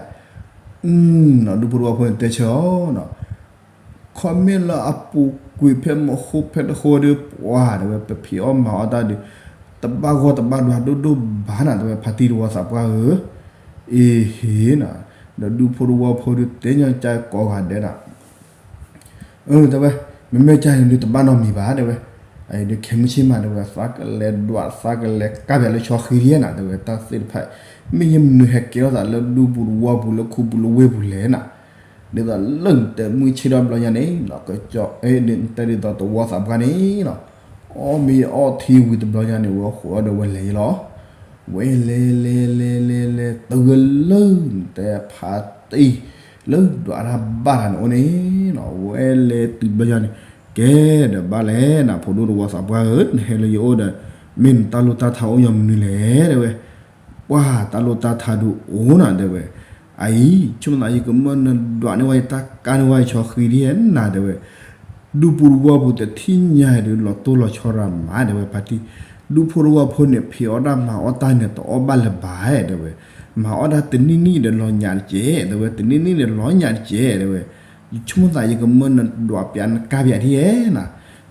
ဒူပူၤတဝီပူၤန့ၣ်တဲဆၢအီၤနီၤ ခီမ့ၢ်လၢအပူၤကွံာ်ဖဲမဟိဖဲတဃိဒီး ပှၤတဲဝဲ ပဖံးအီၣ်မၤအီၣ်တၢ်ဒီး တဘၣ်ဂီၢ်တဘၣ်ဒွါဒိၣ်ဒိၣ်ဘၣ်နၤ တဲဝဲ ဖါတံၢ်တဝီသးပှၢ်ဧၢ, အ့ဟ့ၣ်နၤ, ဒီးဒူဖိတဝီဖိဒုးတဲညီကၢကိးဂၤဒဲးနၤ အၢ တဲဝဲ, မ့မ့ၢ်ကၢန့ၣ်ဒုးတဘၣ်နီတမံၤဘၣ် တဲဝဲ, အအံၤဒုးခဲမုၢ်ဆ့ၣ်မး တဲဝဲ သးကလဲၤဒွးသးကလဲၤကါပၠးလၢဆီဃံဒ်နၤ တဲဝဲ တၢ်သ့ၣ်တဖၣ် မ့ၢ်ယမနုၤဟဲကဲထီၣ်သးလၢဒူပူၤတဝီပူၤလၢခူပူၤလၢဝ့ၢ်ပူၤလဲၣ်နၤ, ဒ်သိးလၢနတဲမုၢ်ဆ့ၣ်ထီၣ်ဘျီညါန့ၣ်နီၤ ကကၠီ နတဲဒ်သိးတဝီသးပှၢ်န့ၣ်နီၤ, အီၣ်မ့ၢ်အီထံဝံၤတဘျီညါန့ၣ် ဝဲဃိးဒီးဝဲလဲၤယဲလီၤ, ဝဲလဲၤလဲၤလဲၤလဲၤလဲၤ တုၤဝဲလၢနတဲဖါတံၢ် လၢဒွးတၢ်ဘၣ်တၢ်န့ၣ်အိၣ်န့ၣ်နီၤ ဝဲလဲၤတုၤဘျီညါန့ၣ် ကဲဒီးဘၣ်လဲၣ်နၤ ဖိဒိၣ်တဝီသးပှၢ်ဧၢ နဟဲလၢယအိၣ်ဒီး မ့ၢ်နတၢ်လိၣ်တၢ်ထါအိၣ်ညီမနုၤလဲၣ် တဲဝဲ ပှၤတၢ်လိၣ်တၢ်ထါဒုးအိၣ်နၤ တဲဝဲ, အအံၤ ဆိကမိၣ်သးယကမၢနဒွးန့ၢ်ဝဲယတၢ်ကါန့ၢ်ဝဲယဆီဃံဒ်နၤ တဲဝဲ, ဒူပူၤတဝီပူၤတထံၣ်ညါဒုး လီၤတိၢ်လီၤဆီရၤမး တဲဝဲ ဖါတံၢ်, ဒူဖိတဝီဖိန့ၣ် ဖံးအီၣ်တၢ်မၤအီၣ်တၢ်န့ၣ် တအီၣ်ဘၣ်လၢၤဘၣ် တဲဝဲ, မၤအီၣ်တၢ်တနံၣ်နံၣ်ဒီးလီၤညးတကဲး တဲဝဲ, တနံၣ်နံၣ်ဒီးလီၤညးတကဲး တဲဝဲ, ယဆိကမိၣ်သးယကမၢနဒွးပၠးနကါပၠးဒ်နၤ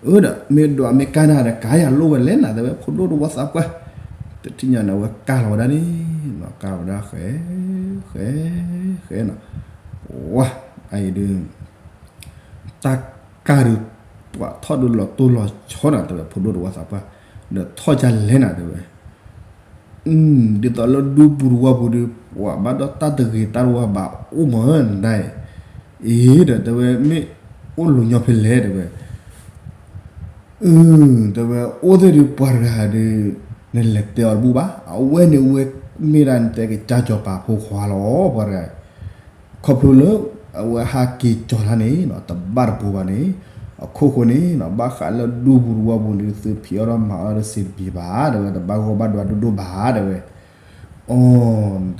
အၢဒီး မ့ၢ်ဒွးမ့ၢ်ကါနၤဒီး ကါယၤလိၣ်ဝဲလဲၣ်နၤ တဲဝဲ ဖိဒိၣ်တဝီသးပှၢ်, တထံၣ်ညါန့ၣ်ဝဲကါလီၤဝဲဒၣ်န့ၣ်နီၤ ကါလီၤဝဲဒၣ်ဃဲ ဃဲ ဃဲနီၤ, ဝါ အအံၤဒုး တၢ်ကါဒုး ပှၤထီၣ်ဒုးလီၤတိၢ်လီၤဆီနၤ တဲဝဲ ဖိဒိၣ်တဝီသးပှၢ်, ဒီးထီၣ်ကလဲၣ်နၤ တဲဝဲ ဒ်သိးလၢဒူပူၤတဝီပူၤဒီး ပှၤဘၣ်ဒီးတၢ်တဂ့ၤတၢ်တဝါဘၣ်အိၣ်မးနဒၣ်အံၤ, အ့ဒီးတဲဝဲ မ့ၢ်အိၣ်လူၤညီဖဲလဲၣ် တဲဝဲ, အၢ တဲဝဲ အိၣ်သ့ၣ်ဒုးပှၤတဂၤဒုး နလဲၤတဲအီၤတဘူၣ်ဘၣ်. အဝဲန့ၣ်ဝဲမ့ၢ်ဒၣ်နတဲကစၢ်စီၤပၤဖိခွါလီၤ ပှၤတဂၤ. ခီဖျိလၢ အဝဲဟးက့ၤကၠီၤတၢ်န့ၣ် တဘၣ်တပူၤဘၣ်န့ၣ်, အခိၣ်ဃိန့ၣ် ဘၣ်ဃးလၢဒူဖိတဝီဖိန့ၣ် သုဖံးအီၣ်ဒီးမၤအီၣ်ဒီးစံးတပံၤဘၣ် တဲဝဲ, တဘၣ်ဂီၢ်ဘၣ်ဒွးဒိၣ်ဒိၣ်ဘၣ် တဲဝဲ. အီ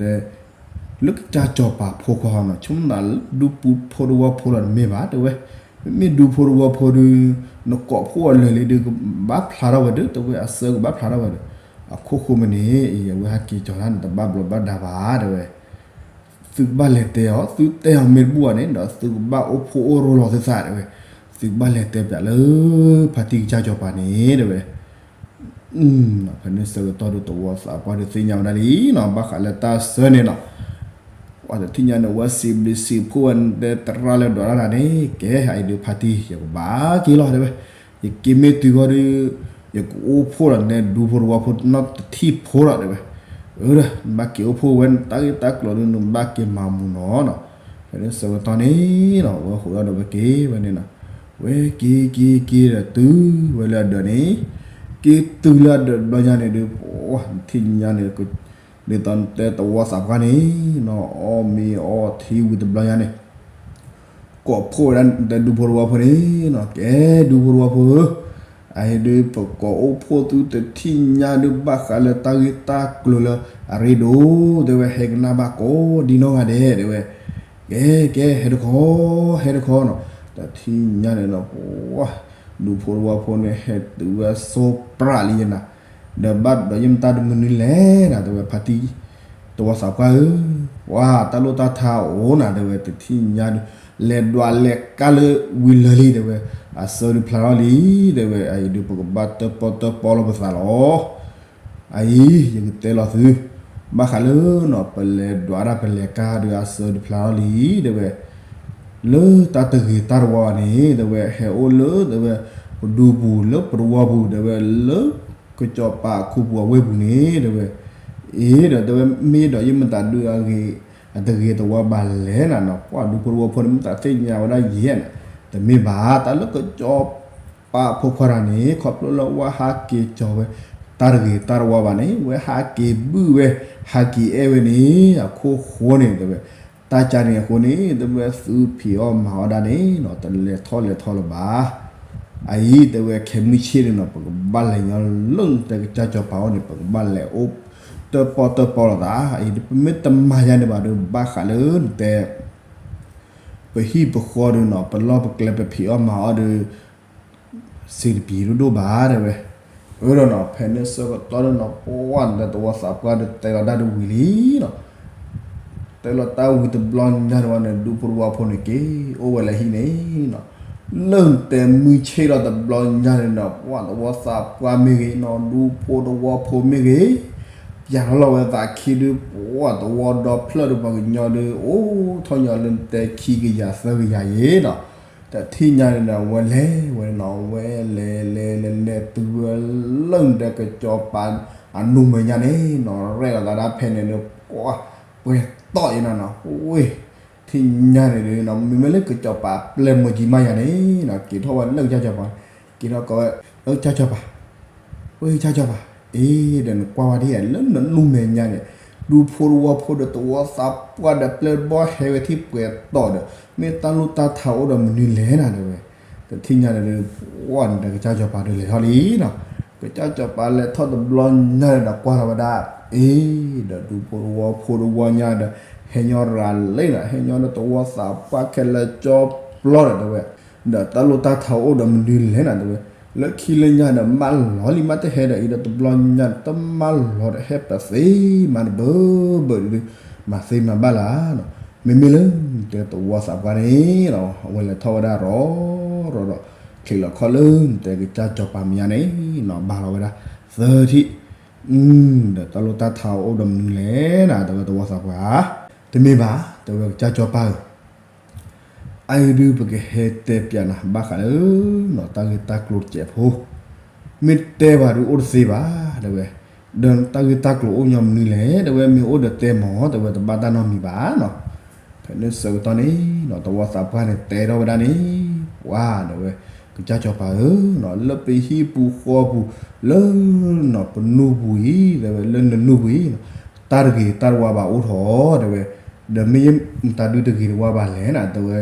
တဲ လၢကစၢ်စီၤပၤဖိခွါနီၤ ဆိကမိၣ်သးလၢဒူဖိတဝီဖိလီၤတမ့ၢ်ဘၣ် တဲဝဲ. မ့မ့ၢ်ဒူဖိတဝီဖိဒီး နကိးဖှိၣ်အီၤလၢာ်လံဒီး ကဘၣ်ဖျါထီၣ်ဝဲဒီး တဲဝဲ, အစၢကဘၣ်ဖျါထီၣ်ဝဲဒီး အခိၣ်ဃိမ့ၢ်န့ၣ် အဝဲဟးက့ၤကၠီၤတၢ်န့ၣ် တဘၣ်ဘျီးဘၣ်ဒါဘၣ် တဲဝဲ. သုကဘၣ်လဲၤတဲအီၤ, သုတဲအီၤမ့ၢ်တဘူၣ်ဘၣ်န့ၣ်ဒီး သုကဘၣ်အိၣ်ဖှိၣ်အိၣ်ရိၤလီၤသုသး တဲဝဲ. သုကဘၣ်လဲၤတဲပၠးလၢ ဖါတံၢ်ကစၢ်စီၤပၤန့ၣ် တဲဝဲ. ဖဲန့ၣ်ဆၢကတီၢ်ဒီး သဝီသးပှၢ်ဒီးသ့ၣ်ညါဝဲဒၣ်လံနီၤ ဘၣ်ဃးလၢတၢ်ဆၢန့ၣ်နီၤ. ပှၤတထံၣ်ညါန့ၣ် ဝဲစံးဘျုးစံးဖှိၣ်ဝဲ တဲသရၣ်လၢဒွးတၢ်န့ၣ် ကဲ အအံၤဒုးဖါတံၢ် ယကဘၣ်က့ၤလီၤ တဲဝဲ. ယက့ၤမ့ၢ်တုၤဃီဒီး ယကအိၣ်ဖှိၣ်ဒီးနဒူဖိတဝီဖိနီတထံၣ်ဖိလီၤ တဲဝဲ. အၢ နဘၣ်က့ၤအိၣ်ဖှိၣ်ဝဲ နတၢ်ဂ့ၢ်တၢ်ကျိၤဒီး နဘၣ်က့ၤမၤမူနီၤနီၤ. ဖဲန့ၣ်ဆၢကတီၢ်န့ၣ်နီၤ ဝဲဃိးဒီးဝဲက့ၤဝဲန့ၣ်နီၤ. ဝဲက့ၤက့ၤက့ၤဒီးတုၤဝဲလၢအဒၢးန့ၣ်, က့ၤတုၤလၢအဒၢးတဘျီညါန့ၣ်ဒီး ပှၤတထံၣ်ညါန့ၣ် ဒ်သိးတဲသဝီသးပှၢ်န့ၣ်နီၤ အီၣ်မ့ၤအီထံဝံၤတဘျီညါန့ၣ် ကိးဖှိၣ်ဝဲဒၣ်တဲဒူဖိတဝီဖိန့ၣ်နီၤ ကဲဒူဖိတဝီဖိဧၢ, အအံၤဒုးပကိးအိၣ်ဖှိၣ်သုတထံၣ်ညါဒုးဘၣ်ဃးလၢတၢ်ဂ့ၢ်တၢ်ကျိၤလၢအရ့ဒိၣ် တဲဝဲ ဟဲကနၣ်ဘၣ်ကိးဒံနီၢ်ဂၤဒဲး တဲဝဲ. ကဲ ကဲ ဟဲတခီ ဟဲတခီနီၤ. တထံၣ်ညါန့ၣ်နီၤ ပှၤဒူဖိတဝီဖိန့ၣ် ဟဲတုၤဝဲစိပြးလံယနၤ, ဒီးဘၣ်ဒီးယမတၤတမနုၤလဲၣ်နၤ တဲဝဲ ဖါတံၢ် သဝီသးပှၢ်ဧၢ, ပှၤတၢ်လိၣ်တၢ်ထါအိၣ်နၤ တဲဝဲ တထံၣ်ညါဒုး လဲၤဒွးလဲၤကါလၢဝံၤလၢာ်လံ တဲဝဲ, အစၢဒုးဖျါထီၣ်လံ တဲဝဲ, အအံၤဒုးပကဘၣ်တၢၣ်ပီၣ်တၢၣ်ပီလီၤပသးလီၤ. အအံၤ ယကတဲလီၤသု, ဘၣ်ဃးလၢနီၤ ပလဲၤဒွးတၢ်ပလဲၤကါဒုးအစၢဒုးဖျါထီၣ်လံ တဲဝဲ, လၢတၢ်တဂ့ၤတၢ်တဝါဘၣ်န့ၣ် တဲဝဲ ဟဲအိၣ်လၢ တဲဝဲ ပဒူပူၤလၢပတဝီပူၤ တဲဝဲ လၢကစီၤပၤအခိၣ်ပူၤအဝ့ၢ်ပူၤန့ၣ် တဲဝဲ, အ့ ဒီးတဲဝဲ မ့ၢ်ဒီးယမတၤဒုးအဂ့ၤ အတဂ့ၤတဝါဘၣ်လဲၣ်နၤနီၤ, ပှၤဒူဖိတဝီဖိန့ၣ် မ့ၢ်သးသ့ၣ်ညါဝဲဒၣ်ယဲၢ်နၤ, တမ့ၢ်ဘၣ် တၢ်လၢကစီၤပၤဖိခွါတဂၤန့ၣ် ခီဖျိလၢဝဲဟးက့ၤကၠီၤဝဲ တၢ်တဂ့ၤတၢ်တဝါဘၣ်န့ၣ် ဝဲဟးက့ၤဘုၣ်ဝဲ ဟးက့ၤအဲၣ်ဝဲန့ၣ် အခိၣ်ဃိန့ၣ် တဲဝဲ, တၢ်ကါန့ၣ်အဃိန့ၣ် တဲဝဲ သုဖံးအီၣ်မၤအီၣ်ဒၣ်န့ၣ်နီၤ တလဲၤထီၣ်လဲၤထီလၢၤဘၣ်. အအံၤ တဲဝဲ ခဲမုၢ်ဆ့ၣ်န့ၣ်နီၤ ပကဘၣ်လဲၤညီလၢနတဲကစၢ်စီၤပၤအအိၣ်န့ၣ် ပကဘၣ်လဲၤအိၣ်တၢၣ်ပီၣ်တၢၣ်ပီလီၤသး, အအံၤဒုး ပမ့ၢ်တမၤယါန့ၣ်ဘၣ်ဒီး ဘၣ်ဃးလၢနတဲ ပဟံၣ်ပဃီဒီးနီၤ ပလီၢ်ပကျဲပဖံးအီၣ်မၤအီၣ်ဒီး စံးတပံၤဒိၣ်ဒိၣ်ဘၣ် တဲဝဲ. အၢ ဒီးနီၤ ဖဲန့ၣ်ဆၢကတီၢ်ဒီးနီၤ ပှၤနတဲသဝီသးပှၢ်ဒီးတဲလီၤတၢ်ဒ်ဝံၤလံနီၤ, တဲလီၤတၢ်ဝံၤတဘျီညါန့ၣ်ဝဲန့ၣ် ဒူဖိတဝီဖိန့ၣ်က့ၤအိၣ်ဝဲလၢဟံၣ်န့ၣ်နီၤ, လၢနတဲမုၢ်ဆ့ၣ်လီၤတဘျီညါန့ၣ်နီၤ ပှၤသဝီသးပှၢ်မ့ၢ်ဂ့ၤနီၤ ဒူဖိတဝီဖိမ့ၢ်ဂ့ၤ ပျးထီၣ်လီၤဝဲသးခံဒုး ပှၤသဝီဒီဖျၢၣ်ဒီးပှၤကညီဒီး အိၣ်ထီၣ်ညီလၢနတဲခံကယၤသၢကယၤယဲနီၤ, တထံၣ်ညါန့ၣ်ဒီး အဝဲလဲၤဝဲနီၤ အဝဲလဲၤလဲၤလဲၤလဲၤတုၤဝဲလၢနတဲ ကစီၤပၤအနူမဲာ်ညါန့ၣ်နီၤ ရဲၣ်လီၤသးဒၣ်ဖဲန့ၣ်ဒီး ပှၤပှဲၤတီၢ်အံၤနီၤနီၤ ဝ့ၢ် ထံၣ်ညါန့ၣ်ဒီးနီၤ မ့မ့ၢ်လၢကစီၤပၤပျဲၢ်မၢကံမးယၤန့ၣ်နီၤ က့ၤထီၣ်ဝဲလၢကစၢ်စီၤပၤ က့ၤထီၣ်ကိးဝဲ လၢကစၢ်စီၤပၤ ဝ့ၢ်ကစၢ်စီၤပၤ အ့ ဒီးနကွၢ်ဝဲဒ်အံၤ လၢနနူမဲာ်ညါန့ၣ် ဒူဖိတဝီဖိဒီးသဝီသးပှၢ်ဒီးပျဲၢ်ဘီဟဲဝဲထံၣ်ပှဲၤတီၢ်ဒီး မ့ၢ်တၢ်လိၣ်တၢ်ထါအိၣ်ဒီးမနုၤလဲၣ်နၤ တဲဝဲ. တထံၣ်ညါန့ၣ်ဒီး ပှၤန့ၣ်ဒီးကစၢ်စီၤပၤဒီးလဲၤထီၣ်လံနီၤ, ကစၢ်စီၤပၤလဲၤထီၣ်တဘျီညါန့ၣ်ဒီး ကွၢ်ထီၣ်ဝဲဒၣ် အ့ ဒီးဒူဖိတဝီဖိတဝီညါဒီး ဟဲညီရၤလံနီၤ ဟဲညီဒီးသဝီသးပှၢ်ခဲလၢာ်ကၠီပျီဒီး တဲဝဲ ဒီးတၢ်လိၣ်တၢ်ထါအိၣ်ဒီးမနုၤလဲၣ်နၤ တဲဝဲ. လၢခံလၢညါဒီး မၢလီၤလံ မ့ၢ်တဟဲဒီးအံၤဒီးတဘျီညါန့ၣ် တမၢလီၤဒီးဟဲပသ့မၤတဘၢဘၢဒီး မၤသ့မၤဘၣ်လၢ်နီၤ. မ့မ့ၢ်လၢနတဲသဝီသးပှၢ်န့ၣ်နီၤ အဝဲလဲၤထီၣ်ဝဲဒၣ်ရီၤရီၤဒီး ချံးလီၤခီၣ်လၢနတဲကစၢ်စီၤပၤမဲာ်ညါန့ၣ်နီၤ ဘၣ်လီၤဝဲဒၣ်သၢထံၣ် ဒီးတၢ်လိၣ်တၢ်ထါအိၣ်ဒီးမနုၤလဲၣ်နၤ တဲဝဲသဝီသးပှၢ်ဧၢ, တမ့ၢ်ဘၣ် တဲဝဲကစၢ်စီၤပၤဧၢ အအံၤဒုးပကဟဲတဲပျးနၤ ဘၣ်ဃးလၢ တၢ်ဂ့ၢ်တၢ်ကျိၤတစဲးဖိ, မ့ၢ်တဲဘၣ်ဒုးအိၣ်တသ့ဘၣ် တဲဝဲ, ဒီးတၢ်ဂ့ၢ်တၢ်ကျိၤအိၣ်ညီမနုၤလဲၣ် တဲဝဲ မ့ၢ်အိၣ်ဒီးတဲမၢ် တဲဝဲ တဘၣ်တၢ်နီတမံၤဘၣ်နီၤ. ဖဲန့ၣ်ဆၢကတီၢ်န့ၣ်နီၤ သဝီသးပှၢ်န့ၣ်တဲထီၣ်ဝဲဒၣ်န့ၣ် ပှၤ တဲဝဲ ကစၢ်စီၤပၤဧၢ, လၢပဟံၣ်ပူၤဃီပူၤ, လၢပနူၢ်ပူၤအံၤ, တဲဝဲလၢနနူၢ်ပူၤအံၤ, တၢ်တဂ့ၤတၢ်တဝါဘၣ်အိၣ်ထီၣ်, တဲဝဲ, ဒီးမ့ၢ်ယတၢ်ဒုးတဂ့ၤတဝါဘၣ်လဲၣ်နၤ, တဲဝဲ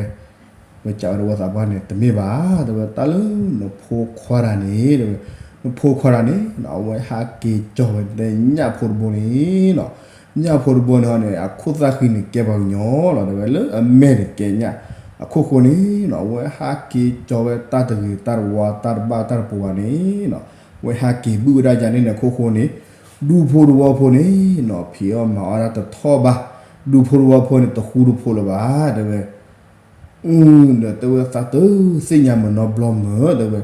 ဝဲစံးဝဲတဝီသးပှၢ်န့ၣ် တမ့ၢ်ဘၣ်, တဲဝဲတၢ်လၢနဖိခွါတဂၤန့ၣ်, တဲဝဲ, နဖိခွါတဂၤန့ၣ် အဝဲဟးက့ၤကၠီၤဝဲတဲညၣ်ဖိတဘိန့ၣ်လီၤ. ညၣ်ဖိတဘိန့ၣ်ဟီန့ၣ် အခိၣ်သၣ်ဃံန့ၣ်ကဲပှၤကညီလီၤ, တဲဝဲလၢအမဲာ်န့ၣ်ကဲညၣ်, အခိၣ်ဃိန့ၣ်လီၤ အဝဲဟးက့ၤကၠီၤဝဲတၢ်တဂ့ၤတၢ်တဝါတၢ်တဘၣ်တၢ်တပူၤဘၣ်န့ၣ်လီၤ, အဝဲဟးက့ၤဘုၣ်ဝဲဒၣ်ယၤန့ၣ်န့ၣ် အခိၣ်ဃိန့ၣ် ဒူဖိတဝီဖိန့ၣ်လီၤ ဖံးအီၣ်မၤအီၣ်ဒၣ်တထီၣ်ဘၣ်, ဒူဖိတဝီဖိန့ၣ် တဃူတဖိးလၢၤဘၣ်, တဲဝဲ ဒီးတဲဝဲသးတသ့ၣ်ညါမုၢ်နီတဘျီမုၢ်, တဲဝဲ,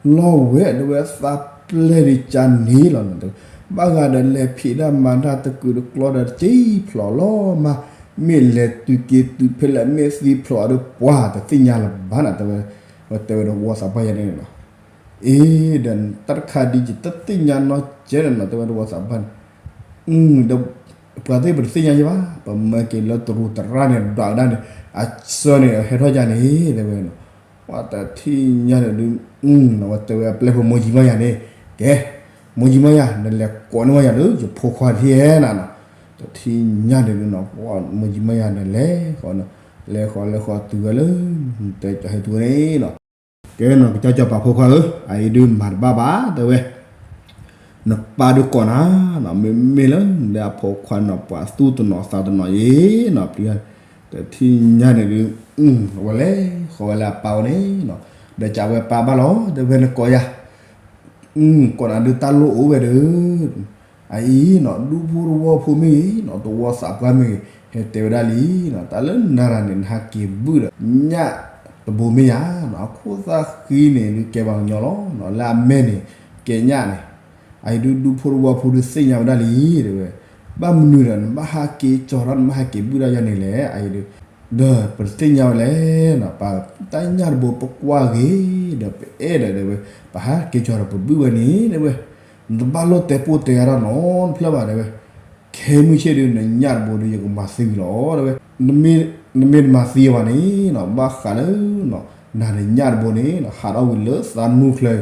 လီၤဝဲ တဲဝဲသးပျဲၢ်ဒံးကန့ၣ်လီၤ, တဲဝဲ, ဘၣ်ဂၤဒီးလဲၤဖံးတၢ်မၤတၢ်တကုာ်တကျီဒီးတက့ၢ်ဖျိးလီၤမး, မ့ၢ်လဲၤတုၤက့ၤတုၤဖဲလဲၣ် မ့ၢ်သံဖျိးဒီးပှၤတသ့ၣ်ညါလၢၤဘၣ်နၤ, တဲဝဲ, ဝဲတဲဝဲဒီးဝီသးပှၢ်ယၤန့ၣ်လီၤ. အ့ ဒီးတၢ်တခါဒ်ယတသ့ၣ်ညါနီတစဲးဒီးနၤ, တဲဝဲတဝီသးပှၢ်န့ၣ် ဒီးပှၤသ့ၣ်ပတသ့ၣ်ညါယဘၣ်, ပမၢက့ၤလၢတရူးတရၣ်န့ၣ် ဒွးဝဲဒၣ်န့ၣ် အဆၢန့ၣ်ဟဲထီၣ်ယၤန့ၣ် တဲဝဲ, ပှၤတထံၣ်ညါန့ၣ်ဒုး, ဝဲတဲဝဲအပျဲၢ်ဖိမိၢ်ယံၤမီၢ်ယၤန့ၣ်, ကဲ, မိၢ်ယံၤမီၢ်ယၤ နလဲၤကိးန့ၢ်ဝဲယၤလၢ ယဖိခွါထံၣ်နၤနီၤ, တထံၣ်ညါန့ၣ်ဒုးနီၤ, မိၢ်ယံၤမီၢ်ယၤန့ၣ်လဲၤဃီ, လဲၤဃီလဲၤဃီတုၤဝဲလၢ တဲကဟဲတုၤဝဲန့ၣ်နီၤ ကဲနီၤ ကစၢ်စီၤပၤဖိခွါဧၢ, အအံၤဒုးမၤတဘၣ်ဘၣ် တဲဝဲ, နပၢ်ဒုးကိးနၤ, မ့မ့ၢ်လၢနဒၣ်အဖိခွါနီၤ ပှၤသူၣ်တနီၤသးတနီၤအံၤနီၤ ပျံၤ, တထံၣ်ညါန့ၣ်ဒုး, အဝဲလဲၤဃီဝဲလၢအပၢ်အိၣ်န့ၣ်နီၤ, ဒီးကးဝဲပၢ်ဘၣ်လီၤ တဲဝဲနကိးယၤ ကိးနၤဒုးတၢ်လိၣ်အိၣ်ဝဲဒီး, အအံၤနီၤ ဒူဖိတဝီဖိမ့ၢ်ဂ့ၤနီၤ တဝီသးပှၢ်မ့ၢ်ဂ့ၤ ဟဲတဲဝဲဒၣ်လံနီၤ တၢ်လၢနၤတဂၤန့ၣ် နဟးက့ၤဘုၣ်ဒီး ညၣ်တဘိမ့ၢ်ယၤနီၤ အခိၣ်သၣ်ဃံန့ၣ်ဒုးကဲပှၤကညီလီၤနီၤ လၢအမဲာ်န့ၣ် ကဲညၣ်န့ၣ်, အအံၤဒုးဒူဖိတဝီဖိဒုးသ့ၣ်ညါဝဲဒၣ်လံ တဲဝဲ, ဘၣ်မနုၤဒီး နဘၣ်ဟးက့ၤကၠီၤထီၣ် နဘၣ်ဟးက့ၤဘုၣ်ဒၣ်ယၤန့ၣ်လဲၣ် အအံၤဒုး ဒီးပတသ့ၣ်ညါဝဲလဲၣ်နီၤ ပတၢ်ညၣ်တဘိပကွၢ်ဂ့ၤ ဒီးပအဲၣ်ဒီး တဲဝဲ, ပဟးက့ၤကၠီၤဒီးပဘုၣ်ဝဲန့ၣ် တဲဝဲ, နတဘၣ်လိၣ်တဲပိၢ်တဲဂၤတၢ်နီတဖျၢၣ်ဘၣ် တဲဝဲ, ခဲမုၢ်ဆ့ၣ်ဒုး နညၣ်တဘိဒုး ယကမၤသံလီၤ တဲဝဲ, နမ့ၢ်တမၤသံဘၣ်န့ၣ်နီၤ ဘၣ်ဃးလၢ နၤဒီးညၣ်တဘိန့ၣ်နီၤ ဟးထီၣ်ဝံၤလၢသးနူၢ်ချၢ,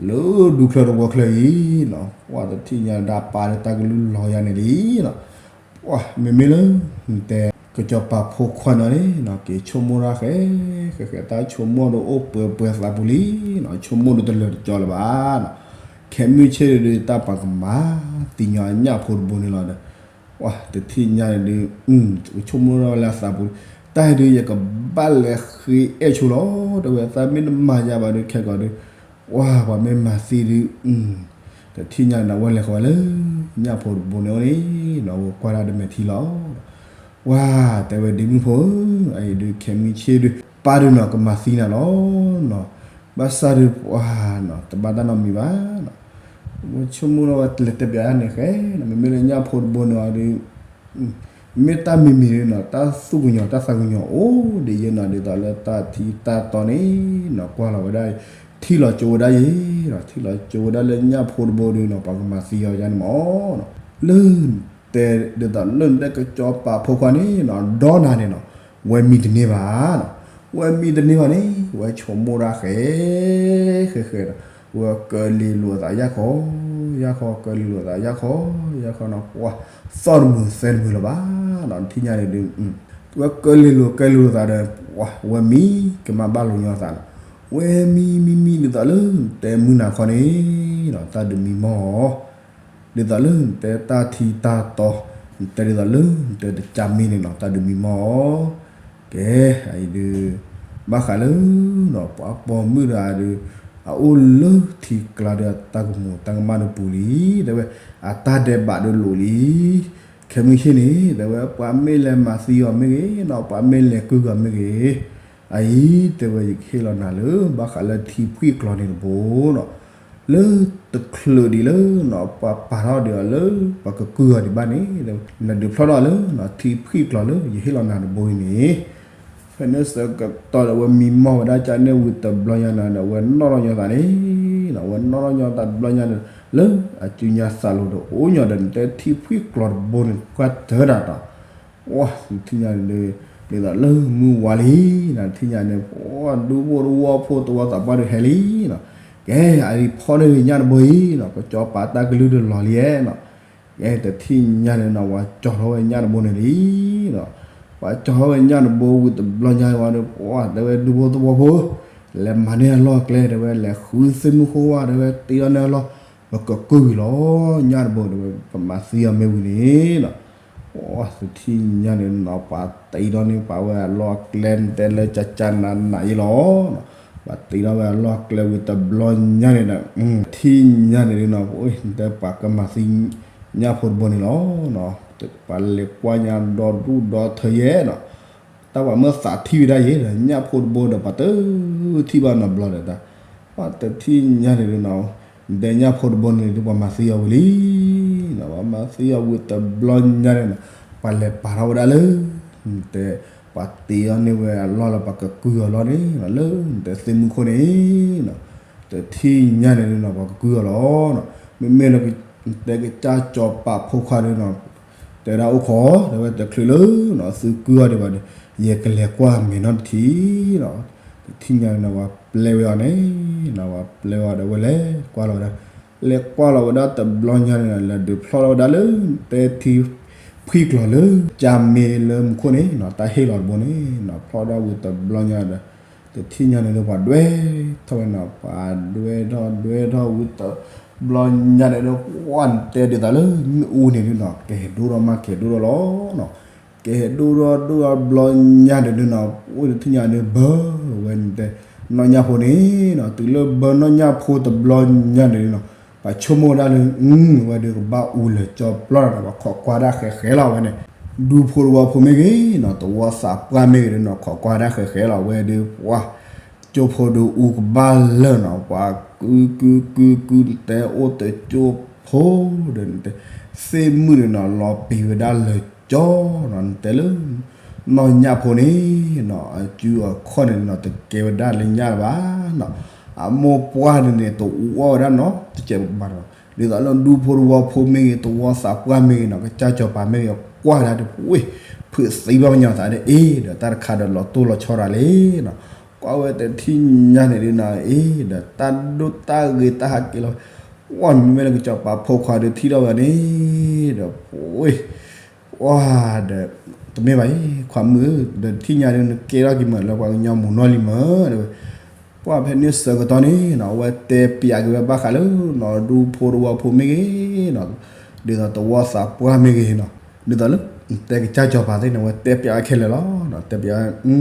လၢဒူချၢတဝီချၢအံၤနီၤ ပှၤတထံၣ်ညါဒၣ်ပၢ်ဒီးတၢ်ကလုၢ်လီၤယၤန့ၣ်လံနီၤ ပှၤမ့မ့ၢ်လၢ တဲ ကစီၤပၤဖိခွါန့ၣ်န့ၣ်နီၤ က့ၤဆိကမိၣ်တၢ်ဃဲ ဃဲဃဲ တၢ်ဆိကမိၣ်ဒီးအိၣ်ပှဲၤပှဲၤသးပူၤလံနီၤ ဆိကမိၣ်ဒီးတလၢာ်တကၠီလၢၤဘၣ်နီၤ ခဲမုၢ်ဆ့ၣ်ဒုး တၢ်ပှၤကမၤသံညီအညၣ်ဖိတဘိန့ၣ်လီၤဒီး ပှၤတထံၣ်ညါန့ၣ်ဒုး ကဆိကမိၣ်ထီၣ်ဝဲလၢအသးပူၤ, တၢ်ဒုးယကဘၣ်လဲၤဃ့အဲၣ်ဆိလီၤ တဲဝဲ သးမ့ၢ်တမၤယၤဘၣ်ဒုး ခဲကီးဒုး ပှၤ ပှၤမ့ၢ်မၤသံဒုး တထံၣ်ညါန့ၣ် အဝဲလဲၤဃီၤဝဲလၢ ညၣ်ဖိတဘိန့ၣ်အိၣ်န့ၣ်နီၤ အဝဲကွၢ်ဒၣ်တမဲာ်ထံလီၤ ပှၤ တဲဝဲဒ့မုၣ်ဖိဧၢ, အအံၤဒုးခဲမုၢ်ဆ့ၣ်ဒုး ပၢ်ဒုးနီၤ ကမၤသံနၤလီၤနီၤ, ဘၣ်ဆၣ်ဒုးပှၤနီၤ တဘၣ်တၢ်နီတမံၤဘၣ်နီၤ, ဆိကမိၣ်ထီၣ်ဝဲလဲၤတဲပၠးန့ၣ်ဃဲနီၤ မ့မ့ၢ်လၢညၣ်ဖိတဘိန့ၣ်အီၤဒုး မ့ၢ်တၢ်မံၤမံၤဒုးနီၤ တၢ်သူၣ်ကညီၤတၢ်သးကညီၤအိၣ်ဒ်ယဲနီၤ ဒ်သိးလၢတၢ်ထံတၢ်တီန့ၣ်နီၤ ကွၢ်လီၤဝဲဒၣ်အံၤ ထံၣ်လီၤကၠိဝဲဒၣ်ယဲနီၤ ထံၣ်လီၤကၠိဝဲဒၣ်လၢညၣ်ဖိတဘိဒုးနီၤ ပှၤကမၤသံအီၤယါန့ၣ်မးနီၤ, လၢ တဲဒ်သိးလၢနတဲကစီၤပၤဖိခွါန့ၣ်နီၤ ဒီနၤန့ၣ်နီၤ ဝဲမံတန့ၢ်ဘၣ်နီၤ, ဝဲမံတန့ၢ်ဘၣ်န့ၣ် ဝဲဆိကမိၣ်တၢ်ဃဲ ဃဲဃဲဒီး ဝဲကၢလ့လိာ်အသးယၢ်ခီ ယၢ်ခီ ကၢလ့လိာ်အသးယၢ်ခီ ယၢ်ခီနီၤ ပှၤ သီၣ်တမုာ်သဲတမုာ်လၢၤဘၣ်နီၤ ထံၣ်ညါန့ၣ်ဒုး ဝဲကၢလ့လိာ်ကၢလ့လိာ်သးဒီး ပှၤ ဝဲမံကမၤဘၣ်လိာ်ညီသးနီၤ, ဝဲမံမံမံဒ်သိးလၢ တဲမုၢ်နၤခီန့ၣ်နီၤ တၢ်ဒုးမံမီၢ် ဒ်သိးလၢနတဲတၢ်ထံတၢ်တီ, နတဲဒ်သိးလၢနတဲတကးမ့ၢ်န့ၣ်နီၤ တၢ်ဒုးမံမီၢ်, ကဲ အအံၤဒုး ဘၣ်ဃးလၢ ပှၤပိာ်မုၣ်တဂၤဒုး အအိၣ်လၢထံကျါဒီးအတၢ်ကမူၤတၢ်ကမၣ်တပူၤလံ, တဲဝဲ အတၢ်ဒဲးဘးဒုးလိာ်လံ, ခဲမုၢ်ဆ့ၣ်န့ၣ် တဲဝဲ ပှၤမ့ၢ်လဲၤမၤသံအီၤမ့ၢ်ဂ့ၤနီၤ ပှၤမ့ၢ်လဲၤကုၢ်အီၤမ့ၢ်ဂ့ၤ, အအံၤ တဲဝဲ ယကဟ့ၣ်လီၤနၤလၢ ဘၣ်ဃးလၢထံဖှံၣ်ကျီၤန့ၣ်တဘိနီၤ, လၢတချုးဒံးလၢ ပှၤပာ်ထီၣ်ဒံးအီၤလၢ ပှၤကကုၢ်အီၤဒံးဘၣ်န့ၣ် နဒုးဖျီၣ်ထီၣ်လၢ ထံဖှံၣ်ကျီၤလၢ ယဟ့ၣ်လီၤနၤတဘိအံၤန့ၣ်, ဖဲန့ၣ်ဆၢကတီၢ်ဒီး ဝဲမံမီၢ်ဝဲဒၣ်ကန့ၣ်ဝံၤတဘျီညါန့ၣ်ဒီး ဝဲနီၣ်ထီၣ်ညီသးန့ၣ်, ဝဲနီၣ်ထီၣ်ညီသးတဘျီညါန့ၣ် လၢအစုညါသးလိၤဒီး အိၣ်ညီဒီး နတဲထံဖှံၣ်ကျီၤတဘိန့ၣ် ကွၢ်တၢၢ်ဒၣ်ဒီး ဝဲ ထံၣ်ညါန့ၣ်ဒီး ဒ်သိးလၢမုၢ်ဝါလံနီၤ, တထံၣ်ညါန့ၣ် ပှၤဒူဖိတဝီဖိတဝီသးပှၢ်ဒုးဟဲလံနီၤ, ကဲ အအံၤဖီၣ်န့ၢ်ညၣ်တဘိအံၤနီၤ, ကကၠီၤပာ်တၢ်ကလုၢ်တလီၤလံနီၤ, ကဲ တထံၣ်ညါန့ၣ်နီၤ ပှၤကၠီၤထီၣ်ဝဲညၣ်တဘိန့ၣ်လံနီၤ, ပှၤကၠီၤထီၣ်ဝဲညၣ်တဘိဝံၤတဘျီညါဝံၤဒီး ပှၤတဲဝဲဒူဖိတဝီဖိ လဲၤမၤန့ၢ်အလီၢ်အကျဲ တဲဝဲ လဲၤဃုသ့ၣ်မုၢ်ဃိဝဲ တဲဝဲ တ့ထီၣ်န့ၢ်အလီၢ် ပကကုၢ်ဝံၤလီၤ, ညၣ်တဘိတဲဝဲ ပမၤသံအီၤမ့ၢ်ဝံၤန့ၣ်နီၤ, ပှၤတထံၣ်ညါန့ၣ်နီၤ ပှၤတ့ထီၣ်န့ၢ်ပှၤဝဲအလီၢ်အကျဲ နတဲလၢကကနးနးယ့လီၤနီၤ, ပှၤတ့ထီၣ်ဝဲအလီၢ်အကျဲဝံၤတဘျီညါန့ၣ်ဒီး တထံၣ်ညါန့ၣ်နီၤ နတဲပှၤကမၤသံ ညၣ်ဖိတဘိန့ၣ်လီၤ, ပှၤလဲၤကွၢ်ညါဒီဒူၣ်ဒီထၢယဲနီၤ, တၢ်ပှၤမၢသးထံၣ်ဝဲဒၣ်ယဲဒီး ညၣ်ဖိတဘိဒီး ပှၤတထံၣ်ဘၣ်နီတဘျီဒီး တၢ် ပှၤတထံၣ်ညါန့ၣ်နီၤ နတဲညၣ်ဖိတဘိန့ၣ်ဒီး ပှၤမၤသံအီၤဝံၤလံနီၤ, ပှၤမၤသံအီၤဝံၤတဘျီညါန့ၣ်နီၤ ပှၤလဲၤပာ်ထီၣ်ဝဲဒၣ်လၢ နတဲ ပှၤတ့ထီၣ်န့ၢ်ဝဲအလီၢ်လၢပှၤကကုၢ်အီၤလီၤန့ၣ်နီၤ လၢနတဲသ့ၣ်မုၢ်ခိၣ်န့ၣ်နီၤ, တထံၣ်ညါန့ၣ်နီၤ ပှၤကကုၢ်အီၤလီၤနီၤ, မ့မ့ၢ်လၢ နတဲကစၢ်စီၤပၤဖိခွါဒီးနီၤ တဲဒၣ်အိၣ်ခိး တဲဝဲတချုးလၢနီၤ သုကုၢ်အီၤဒံးဘၣ်ဒီး ယကလဲၤကွၢ်မဲာ်နီတထံၣ်နီၤ, တထံၣ်ညါန့ၣ်နီၤ ပှၤပျဲဝဲအီၤန့ၣ်နီၤ ပှၤပျဲဝဲအီၤဒီး ဝဲလဲၤကွၢ်လီၤဝဲဒၣ်, လဲၤကွၢ်လီၤဝဲဒၣ်တဘျီညါန့ၣ်နီၤ လဲၤဒုးဖျီၣ်ထီၣ်ဝဲဒၣ်လၢ တဲထံ ဖှံကျီၤလၢ ကၠါမ့ၢ်လၢမူခိၣ်န့ၣ်နီၤ တၢ်ဟ့ၣ်လီၤတဘိန့ၣ်နီၤ ဖျီၣ်ထီၣ်ဝံၤတဘျီညါဒီး တထံၣ်ညါန့ၣ်ဒီး ပှၤဒွဲထီၣ်ဝဲနီၤ ပှၤဒွဲထီၣ်ဒွဲထီၣ်ဝံၤတဘျီညါန့ၣ်ဒီး ပှၤနတဲဒ်သိးလၢမ့ၣ်အူန့ၣ်ဒုးနီၤ ကဟဲဒိၣ်ထီၣ်မးကဟဲဒိၣ်ထီၣ်လီၤနီၤ, ကဟဲဒိၣ်ထီၣ်ဒိၣ်ထီၣ်ဘျီညါန့ၣ်ဒုးနီၤ အိၣ်တထံၣ်ညါန့ၣ်ဘၢဝဲနတဲ နီၢ်ညၣ်ဖိန့ၣ်နီၤ တုၤလၢဘၢနီၢ်ညၣ်ဖိတဘျီညါန့ၣ်ဒုးနီၤ ပှၤဆိကမိၣ်ဝဲဒၣ်လၢ အဝဲဒုးကဘၣ်အူလၢာ်ကၠီပျီဒီး ပှၤခိးကွၢ်ဒၣ်ဃဲးဃဲးလီၤဝဲန့ၣ်, ဒူဖိတဝီဖိမ့ၢ်ဂ့ၤနီၤ တဝီသးပှၢ်မ့ၢ်ဂ့ၤဒုးနီၤ ခိးကွၢ်ဒၣ်ဃဲးဃဲးလီၤဝဲဒီး ပှၤ ကၠိဖိဒီးအူကဘၣ်လၢာ်နီၤ ပှၤကုကုကုကု နတဲအိၣ်တကၠိဖိဒီး နတဲ သ့ၣ်မုၣ်န့ၣ်နီၤ လီၤပံာ်ဝဲဒၣ်လၢာ်ကၠီနီၤ နတဲလၢ နီၢ်ညၣ်ဖိန့ၣ်နီၤ အစုအခီၣ်န့ၣ်နီၤ တကဲဝဲဒၣ်လၢညၣ်လၢၤဘၣ်နီၤ, အမိၢ်ပှၢ်န့ၣ်န့ၣ် တအူအီၣ်ဝဲဒၣ်နီၤ တကဲးဘၣ်နီၤ, ဒ်သိးလၢဒူဖိတဝီဖိမ့ၢ်ဂ့ၤ တဝီသးပှၢ်မ့ၢ်ဂ့ၤနီၤ ကစၢ်စီၤပၤမ့ၢ်ဂ့ၤ ကွၢ်ဝဲဒၣ်တပှ့ၤ ဖုးသံဘၣ်ပညါသးဒီး အ့ ဒီးတၢ်တခါဒီးလီၤတိၢ်လီၤဆီဒၣ်လံနီၤ, ကွၢ်ဝဲတထံၣ်ညါန့ၣ်ဒုးနီၤ အ့ ဒီးတၢ်ဒိၣ်တၢ်ဂ့ၤတၢ်ဟးက့ၤလီၤ, ဝဲမ့မ့ၢ်လၢကစၢ်စီၤပၤဖိခွါဒီးထံၣ်ထီၣ်ဝဲန့ၣ် ဒီးပှ့ၤ ဝါဒီး တမ့ၢ်ဘၣ်အံၤ ခွါမုၣ်ဧၢ ဒီးတထံၣ်ညါဒီး နကဲထီၣ်က့ၤမးလၢပှၤကညီမူးနီၢ်လံမး တဲဝဲ, ပှၤဖဲန့ၣ်ဆၢကတီၢ်န့ၣ်နီၤ အဝဲတဲပျးက့ၤဝဲဘၣ်ဃးလၢနီၤ ဒူဖိတဝီဖိမ့ၢ်ဂ့ၤနီၤ ဒ်သိးတဝီသးပှၢ်မ့ၢ်ဂ့ၤနီၤ ဒ်သိးလၢ တဲကစၢ်စီၤပၤသ့ၣ်န့ၣ် အဝဲတဲပျးဝဲခဲလၢာ်လီၤနီၤ တဲပျးဝဲ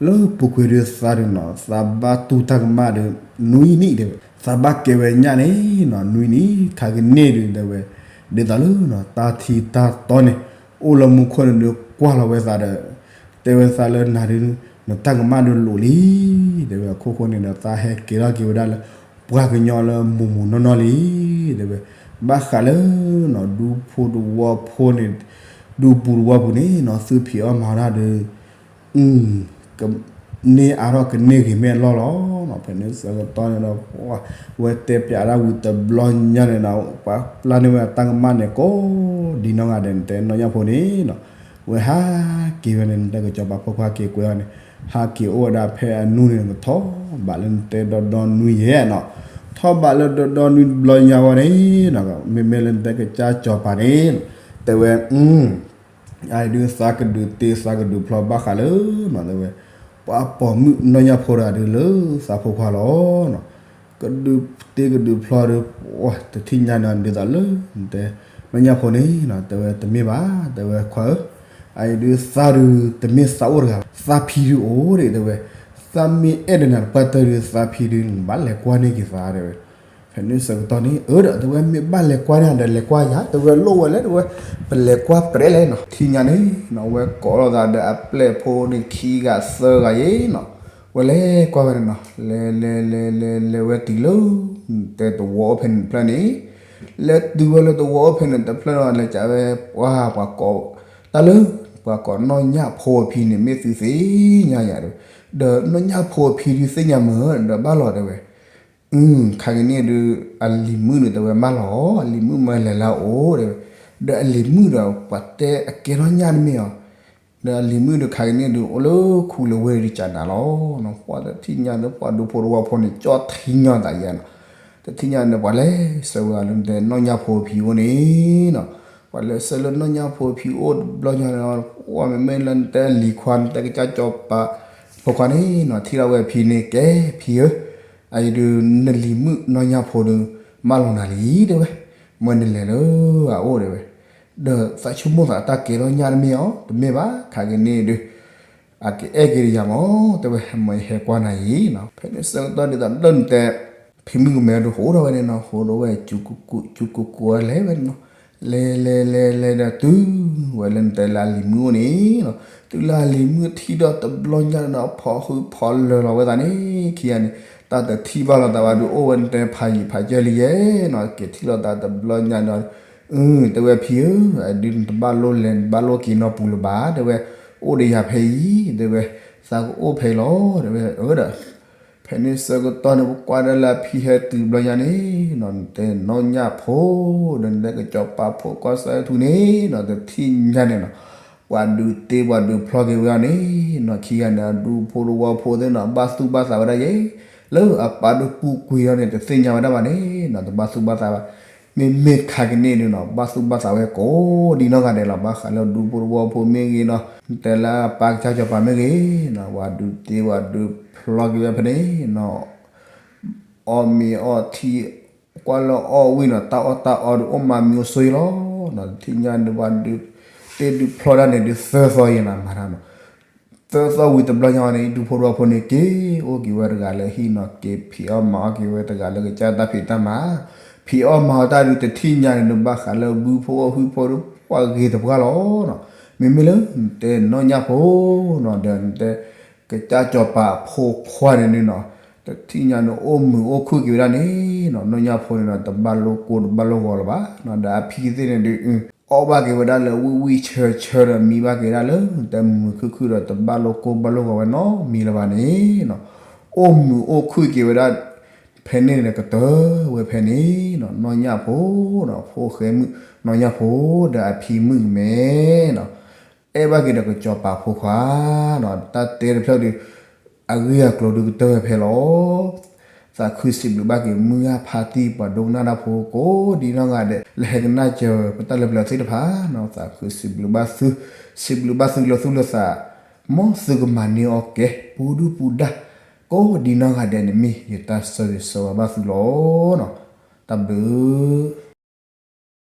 လၢပူၤကွံာ်ဒုးသးဒုးနီၤ သးဘၣ်တူၢ်တၢ်ကမၣ်ဒီး နွံနံၣ်တဲဝဲ သးဘၣ်ကဲဝဲညၣ်န့ၣ်နီၤ နွံနံၣ် ခါကန့ၢ်ဒုးတဲဝဲ ဒ်သိးလၢနီၤ တၢ်ထံတၢ်တီန့ၣ် အိၣ်လၢမူခိၣ်န့ၣ်ဒုးကွၢ်လီၤဝဲသးဒီး တဲဝဲသးလၢနၤဒုး နတၢ်ကမၣ်ဒုးလိာ်လံ တဲဝဲ အခိၣ်ဃိန့ၣ်ဒီး သးဟဲက့ၤထီၣ်က့ၤဝဲဒၣ်လၢ ပှၤကညီလၢမူးမူးနီၢ်နီၢ်လံ တဲဝဲ ဘၣ်ဃးလၢနီၤ ဒူဖိတဝီဖိန့ၣ် ဒူပူၤတဝီပူၤန့ၣ်နီၤ သုဖံးအီၣ်မၤအီၣ်တၢ်ဒီး ကန့ၢ်အါထီၣ်ကန့ၢ်ဂ့ၤမ့ၢ်အလီၢ်လီၤနီၤ ဖဲန့ၣ်ဆၢကတီၢ်န့ၣ်ဒီး ဝဲတဲပျးဒၣ်ဝံၤတဘျီညါန့ၣ်နီၤ ပှၤပျၢ်န့ၢ်ဝဲအတၢ်ကမၣ်န့ၣ် ကိးဒ်နီၢ်ဂၤဒဲး နတဲနီၢ်ညၣ်ဖိန့ၣ်နီၤ ဝဲဟးက့ၤဝဲန့ၣ် နတဲကစၢ်စီၤပၤဖိခွါက့ၤကွဲအီၤန့ၣ် ဟးက့ၤအိၣ်ဝဲဒၣ်ဖဲအနူန့ၣ် ကထီၣ်ဘးလၢနတဲဒီဒီနွံယဲၢ်နီၤ ထီၣ်ဘးလၢဒီဒီနွံတဘျီညါဝဲန့ၣ်နီၤ မ့မ့ၢ်လၢနတဲကစၢ်စီၤပၤန့ၣ် တဲဝဲ အံၤဒုး သးကဒုးတ့သးကဒုးဖျီဘၣ်ဃးလၢနီၤ တဲဝဲ ပှၤပိာ်မုၣ်နီၢ်ညၣ်ဖိတဂၤဒုးလၢသးဖိခွါလီၤနီၤ ကဒုးတ့ကဒုးဖျီဒီး တထံၣ်ညါန့ၣ် ဒ်သိးလၢ တဲ နီၢ်ညၣ်ဖိန့ၣ်နီၤ တဲဝဲတမ့ၢ်ဘၣ် တဲဝဲခွါဧၢ အအံၤဒုးသးဒုးတမ့ၢ်သးအိၣ်တဂၤဘၣ် သးဖံဒုးအိၣ်ဒံး တဲဝဲ သးမ့ၢ်အဲၣ်ဒိးနၤတပှၢ်တၢၢ်ဒုး သးဖံဒုး နဘၣ်လဲၤကွၢ်န့ၢ်က့ၤသး တဲဝဲ ဖဲန့ၣ်ဆၢကတီၢ်န့ၣ် အၢ ဒီးတဲဝဲ မ့ၢ်ဘၣ်လဲၤကွၢ်န့ၢ်ဒီး လဲၤကွၢ်ယၤ တဲဝဲ လိၣ်ဝဲလဲၣ် တဲဝဲ ပလဲၤကွၢ်ပြဲးလဲၣ်နီၤ ထံၣ်ညါန့ၣ်နီၤ ဝဲကိးလိာ်သးဒီးအပျဲၢ်ဖိန့ၣ် ခံဂၤသၢဂၤယဲနီၤ ဝဲလဲၤကွၢ်ဝဲန့ၣ်နီၤ လဲၤလဲၤလဲၤလဲၤလဲၤဝဲတုၤလၢ တဲတဝီအိၣ်ဖဲန့ၣ်တဖျၢၣ်န့ၣ် လဲၤတုၤဝဲလၢတဝီအိၣ်ဖဲန့ၣ်တဖျၢၣ်ဒီး လဲၤကးဝဲ ပှၤ ပှၤကိး တၢ်လၢ ပှၤကိးနီၢ်ညၣ်ဖိအဖံန့ၣ် မ့ၢ်သုသ့ၣ်ညါယၤဒီး ဒီးနီၢ်ညၣ်ဖိအဖံဒုးသ့ၣ်ညါမ့ၢ် ဒီးဘၣ်လီၤတဲဝဲ ခါကန့ၣ်ဒုး အလံၤမုၣ်န့ၣ်တဲဝဲ ဘၣ်လီၤ အလံၤမုၣ်မ့ၢ်လဲၤလၢအအိၣ်တဲဝဲ ဒီးအလံၤမုၣ်ဒီး ပှၤတဲအကဲထီၣ်ညၣ်တမ့ၢ်အီၤ ဒီးအလံၤမုၣ်တခါကန့ၣ်ဒုး အိၣ်လၢခူလၢဝ့ၢ်ဒုးကနၤလီၤ. ပှၤတထံၣ်ညါလၢပှၤဒူဖိတဝီဖိန့ၣ် ကၠီထံညီသးယဲနီၤ. တထံၣ်ညါန့ၣ် ပှၤလဲၤဆၢဝဲအီၤလၢ နတဲနီၢ်ညၣ်ဖိဖံအိၣ်န့ၣ်နီၤ. ပှၤလဲၤဆၢလၢနီၢ်ညၣ်ဖိဖံအိၣ်တဘျီညါန့ၣ် ပှၤမ့မ့ၢ်လၢနတဲလံၤခွါ နတဲကစၢ်စီၤပၤဖိခွါန့ၣ်နီၤ ထံၣ်ထီၣ်ဝဲဖံန့ၣ် ကဲဖံဧၢ, အအံၤဒုး နလံၤမုၣ်နီၢ်ညၣ်ဖိဒုး မၢလီၤနၤလံ တဲဝဲ, မ့ၢ်နလဲၤလၢအအိၣ်တဲဝဲ, ဒီးသးဆိကမိၣ်သးတၢ်ကဲထီၣ်ညၣ်တမ့ၢ်အီၤ တမ့ၢ်ဘၣ် ခါကန့ၣ်ဒုး အကအဲၣ်က့ၤဒီးယၤမး တဲဝဲ, မ့ၢ်ယဟဲကွၢ်နၤအံၤနီၤ. ဖဲန့ၣ်ဆၢကတီၢ်ဒ်သိးလၢနတဲ ဖံမုၣ်ကမဲဒုး ဟးထီၣ်ဝဲန့ၣ်နီၤ ဟးထီၣ်ဝဲ ကကူကူကူကူဝဲလဲၤဝဲန့ၣ်နီၤ. လဲၤလဲၤလဲၤလဲၤဒီးတုၤဝဲလၢနတဲလၢအလံၤမုၣ်အိၣ်န့ၣ်နီၤ. တုၤလၢအလံၤမုၣ်ထံၣ်ဒီးတဘျီညါန့ၣ်နီၤ ဖီၣ်ဟုဖီၣ်လၢာ်လီၤဝဲသးန့ၣ် ခံဂၤန့ၣ် တၢ်တထံၣ်ဘၣ်လိာ်သးဘၣ်ဒုး အိၣ်ဝဲနတဲဖးယံာ်ဖးကၢလံယဲနီၤ. က့ၤထံၣ်လိာ်သးတဘျီညါဒီး အၢ တဲဝဲဖံဧၢ, အဒုးနတဘၣ်လိၣ်လဲၤ နတဘၣ်လိၣ်က့ၤနီၢ်ပူၤလၢၤဘၣ် တဲဝဲ, အိၣ်ဒီးယၤဖဲအံၤ တဲဝဲ, သးကအိၣ်ဖဲအံၤလီၤ တဲဝဲ, အၢဒီး ဖဲန့ၣ်ဆၢကတီၢ်န့ၣ် ပကွၢ်ဒၣ်လၢအဖံဟဲတုၤတဘျီညါန့ၣ်နီၤ နတဲနီၢ်ညၣ်ဖိဒီးနတဲကစီၤပၤဖိခွါစီၤအဲၣ်ထူန့ၣ်နီၤ တထံၣ်ညါန့ၣ်နီၤ ပှၤဒုးတ့ပှၤဒုးဖျီက့ၤဝဲအီၤန့ၣ်နီၤ ခံဂၤန့ၣ် အဒူဖိတဝီဖိသ့ၣ်နီၤ ဘၣ်သူၣ်ဘၣ်သးဝဲဒၣ်ယဲ လၢအပၢ်ဒုးပူၤကွံာ်အီၤန့ၣ် တသ့ၣ်ညါဝဲဒၣ်ဘၣ်န့ၣ်နီၤ တဘၣ်သူၣ်ဘၣ်သးဘၣ်. မ့မ့ၢ်ခါကန့ၣ်ဒုးနီၤ ဘၣ်သူၣ်ဘၣ်သးဝဲကိးဒံနီၢ်ဂၤဒဲးလီၤ. ဘၣ်ဃးလၢဒူဖိတဝီဖိမ့ၢ်ဂ့ၤနီၤ တဲလၢအပၢ်ကစၢ်စီၤပၤမ့ၢ်ဂ့ၤနီၤ ပှၤဒုးတ့ပှၤဒုးဖျီက့ၤဝဲဖဲန့ၣ်နီၤ အီၣ်မ့ၤအီထံ ကွၢ်လၢအီၣ်ဝံၤနီၤ တၢ်အီၣ်တၢ်အီဒုး အိၣ်မးမံၤအိၣ်ဆိယလီၤနီၤ. တထံၣ်ညါဒုး ပှၤဒုးတ့ဒုးဖျီဒၣ်န့ၣ်ဒုး သၢသီယဲနီၤ မၤတၢ်နီၤ. သၢသီဝံၤတဘျီညါန့ၣ် ဒူဖိတဝီဖိန့ၣ် က့ၤအိၣ်က့ၤဝဲတဂၤလၢဟံၣ်နီၤ က့ၤဖံးအီၣ်မၤအီၣ်က့ၤဝဲတဂၤလၢကစၢ်တၢ်ဖံးတၢ်မၤ ဖံးအီၣ်မၤအီၣ်တၢ်ဒုး တထံၣ်ညါန့ၣ်ဒုး ဘၣ်ဃးလၢဘုဖိအီၣ်ဟုၣ်ဖိဒုး ပှၤဂ့ၤသပှၢ်လီၤနီၤ. မ့မ့ၢ်လၢနတဲနီၢ်ညၣ်ဖိနီၤ ဒီးနတဲ ကစၢ်စီၤပၤအဖိခွါန့ၣ်ဒုးနီၤ တထံၣ်ညါန့ၣ် အိၣ်မုာ်အိၣ်ခုၣ်က့ၤဝဲဒၣ်န့ၣ်နီၤ နီၢ်ညၣ်ဖိန့ၣ်နီၤ တဘၣ်လိၣ်ကိၢ်တဘၣ်လိၣ်ဂီၤလၢၤဘၣ်နီၤ. ဒီးအဖံသ့ၣ်န့ၣ်ဒုး အီၣ်ဘၣ်က့ၤဝဲဒၣ်လၢဝံၣ်ဝံၣ်ဆၢဆၢဒီး မံဘၣ်က့ၤဒၣ်လၢ တမုာ်ခုၣ်ခုၣ်ဒီး တဘၣ်လိၣ်ကိၢ်ဘၣ်လိၣ်ဂီၤဝဲနီတမံၤလၢၤဘၣ်န့ၣ်နီၤ အိၣ်မုာ်အိၣ်ခုၣ်က့ၤဝဲဒၣ် ဖဲန့ၣ်န့ၣ် ကတၢၢ်ဝဲဖဲန့ၣ်နီၤ နီၢ်ညၣ်ဖိနီၤ ဖိၣ်ဃဲမုၣ် နီၢ်ညၣ်ဖိ ဒီးအဖံမုၣ်ကမဲနီၤ အဲၣ်ဘၣ်က့ၤဒီးကစီၤပၤဖိခွါနီၤ တၢ်တဲတဖျၢၣ်ဒုး အဂ့ၢ်အကျိၤဒုးကတၢၢ်ဝဲဖဲလီၤ. သးခုစံးဘျုးဘၣ်က့ၤ မုၢ်ဂၢ်ဖါတံၢ် ပှၤဒိကနၣ်တၢ်ဖိ ကိးဒံနီၢ်ဂၤဒဲး လၢဟဲကနၣ်စၢၤ ပတၢ်လၢပျၢၤသ့ၣ်တဖၣ်နီၤ သးခုစံးဘျုးဘၣ်သု စံးဘျုးဘၣ်သုလၢသူၣ်လၢသး မ်သုကမၤန့ၢ်အီၣ်ကဲ ပူၤဒုၣ်ပူၤဒါ ကိးဒံနီၢ်ဂၤဒဲးန့ၣ် မ့ၢ်ယတၢ်ဆၢဂ့ၤဆၢဝါဘၣ်သုလီၤနီၤ တၢ်ဘျုး